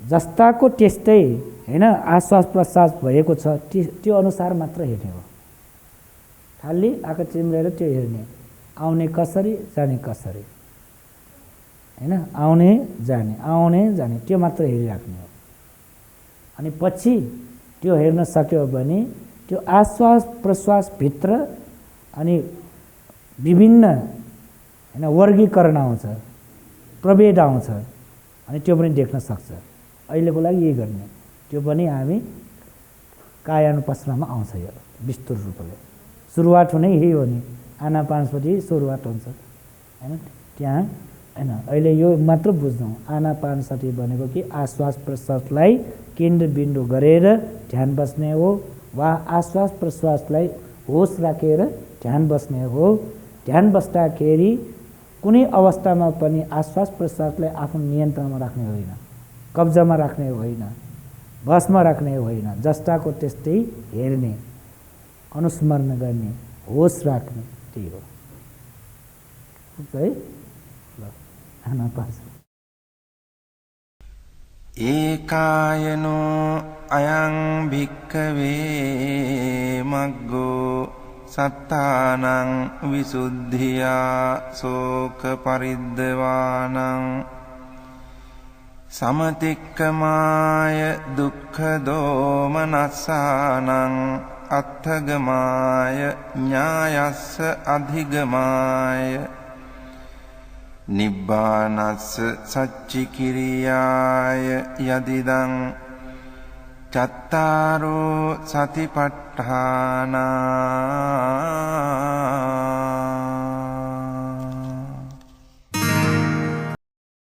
जस्ताको त्यस्तै हैन आश्वास प्रश्वास भएको छ त्यो अनुसार मात्र हेर्ने हो खाली आँखा चिम्लेर त्यो हेर्ने आउने कसरी जाने कसरी हैन आउने जाने त्यो मात्र हेरिराख्ने हो अनि पछि त्यो हेर्न सक्यो भने त्यो आश्वास प्रश्वास भित्र अनि विभिन्न हैन वर्गीकरण आउँछ प्रभेद आउँछ अनि त्यो पनि देख्न सक्छ। अहिलेको लागि यही गर्ने, त्यो पनि हामी कायानुपस्नामा आउँछ। यो विस्तृत रूपले सुरुवात हुने यही हो नि, आनापानसपछि सुरुवात हुन्छ हैन। त्यहाँ हैन, अहिले यो मात्र बुझ्नु, आनापानसति भनेको कि आश्वास प्रश्वासलाई केन्द्रबिन्दु गरेर ध्यान बस्ने हो वा आश्वास प्रश्वासलाई होस राखेर ध्यान बस्ने हो। ध्यान बस्दाखेरि कुनै अवस्थामा पनि आश्वास प्रश्वासलाई आफ्नो नियन्त्रणमा राख्ने होइन, कब्जामा राख्ने होइन, बसमा राख्ने होइन, जस्ताको त्यस्तै हेर्ने, अनुस्मरण गर्ने, होस राख्ने, त्यही हो। है ल आनापान ඒකායනෝ අයං භික්ඛවේ මග්ගෝ සත්තානං විසුද්ධියා සෝක පරිද්දවානං සමතික්කමාය දුක්ඛ දෝමනස්සානං අත්ථගමාය ඥායස්ස අධිගමාය නිබ්බානස්ස සච්චිකිරියාය යදිදං චත්තාරෝ සතිපට්ඨානා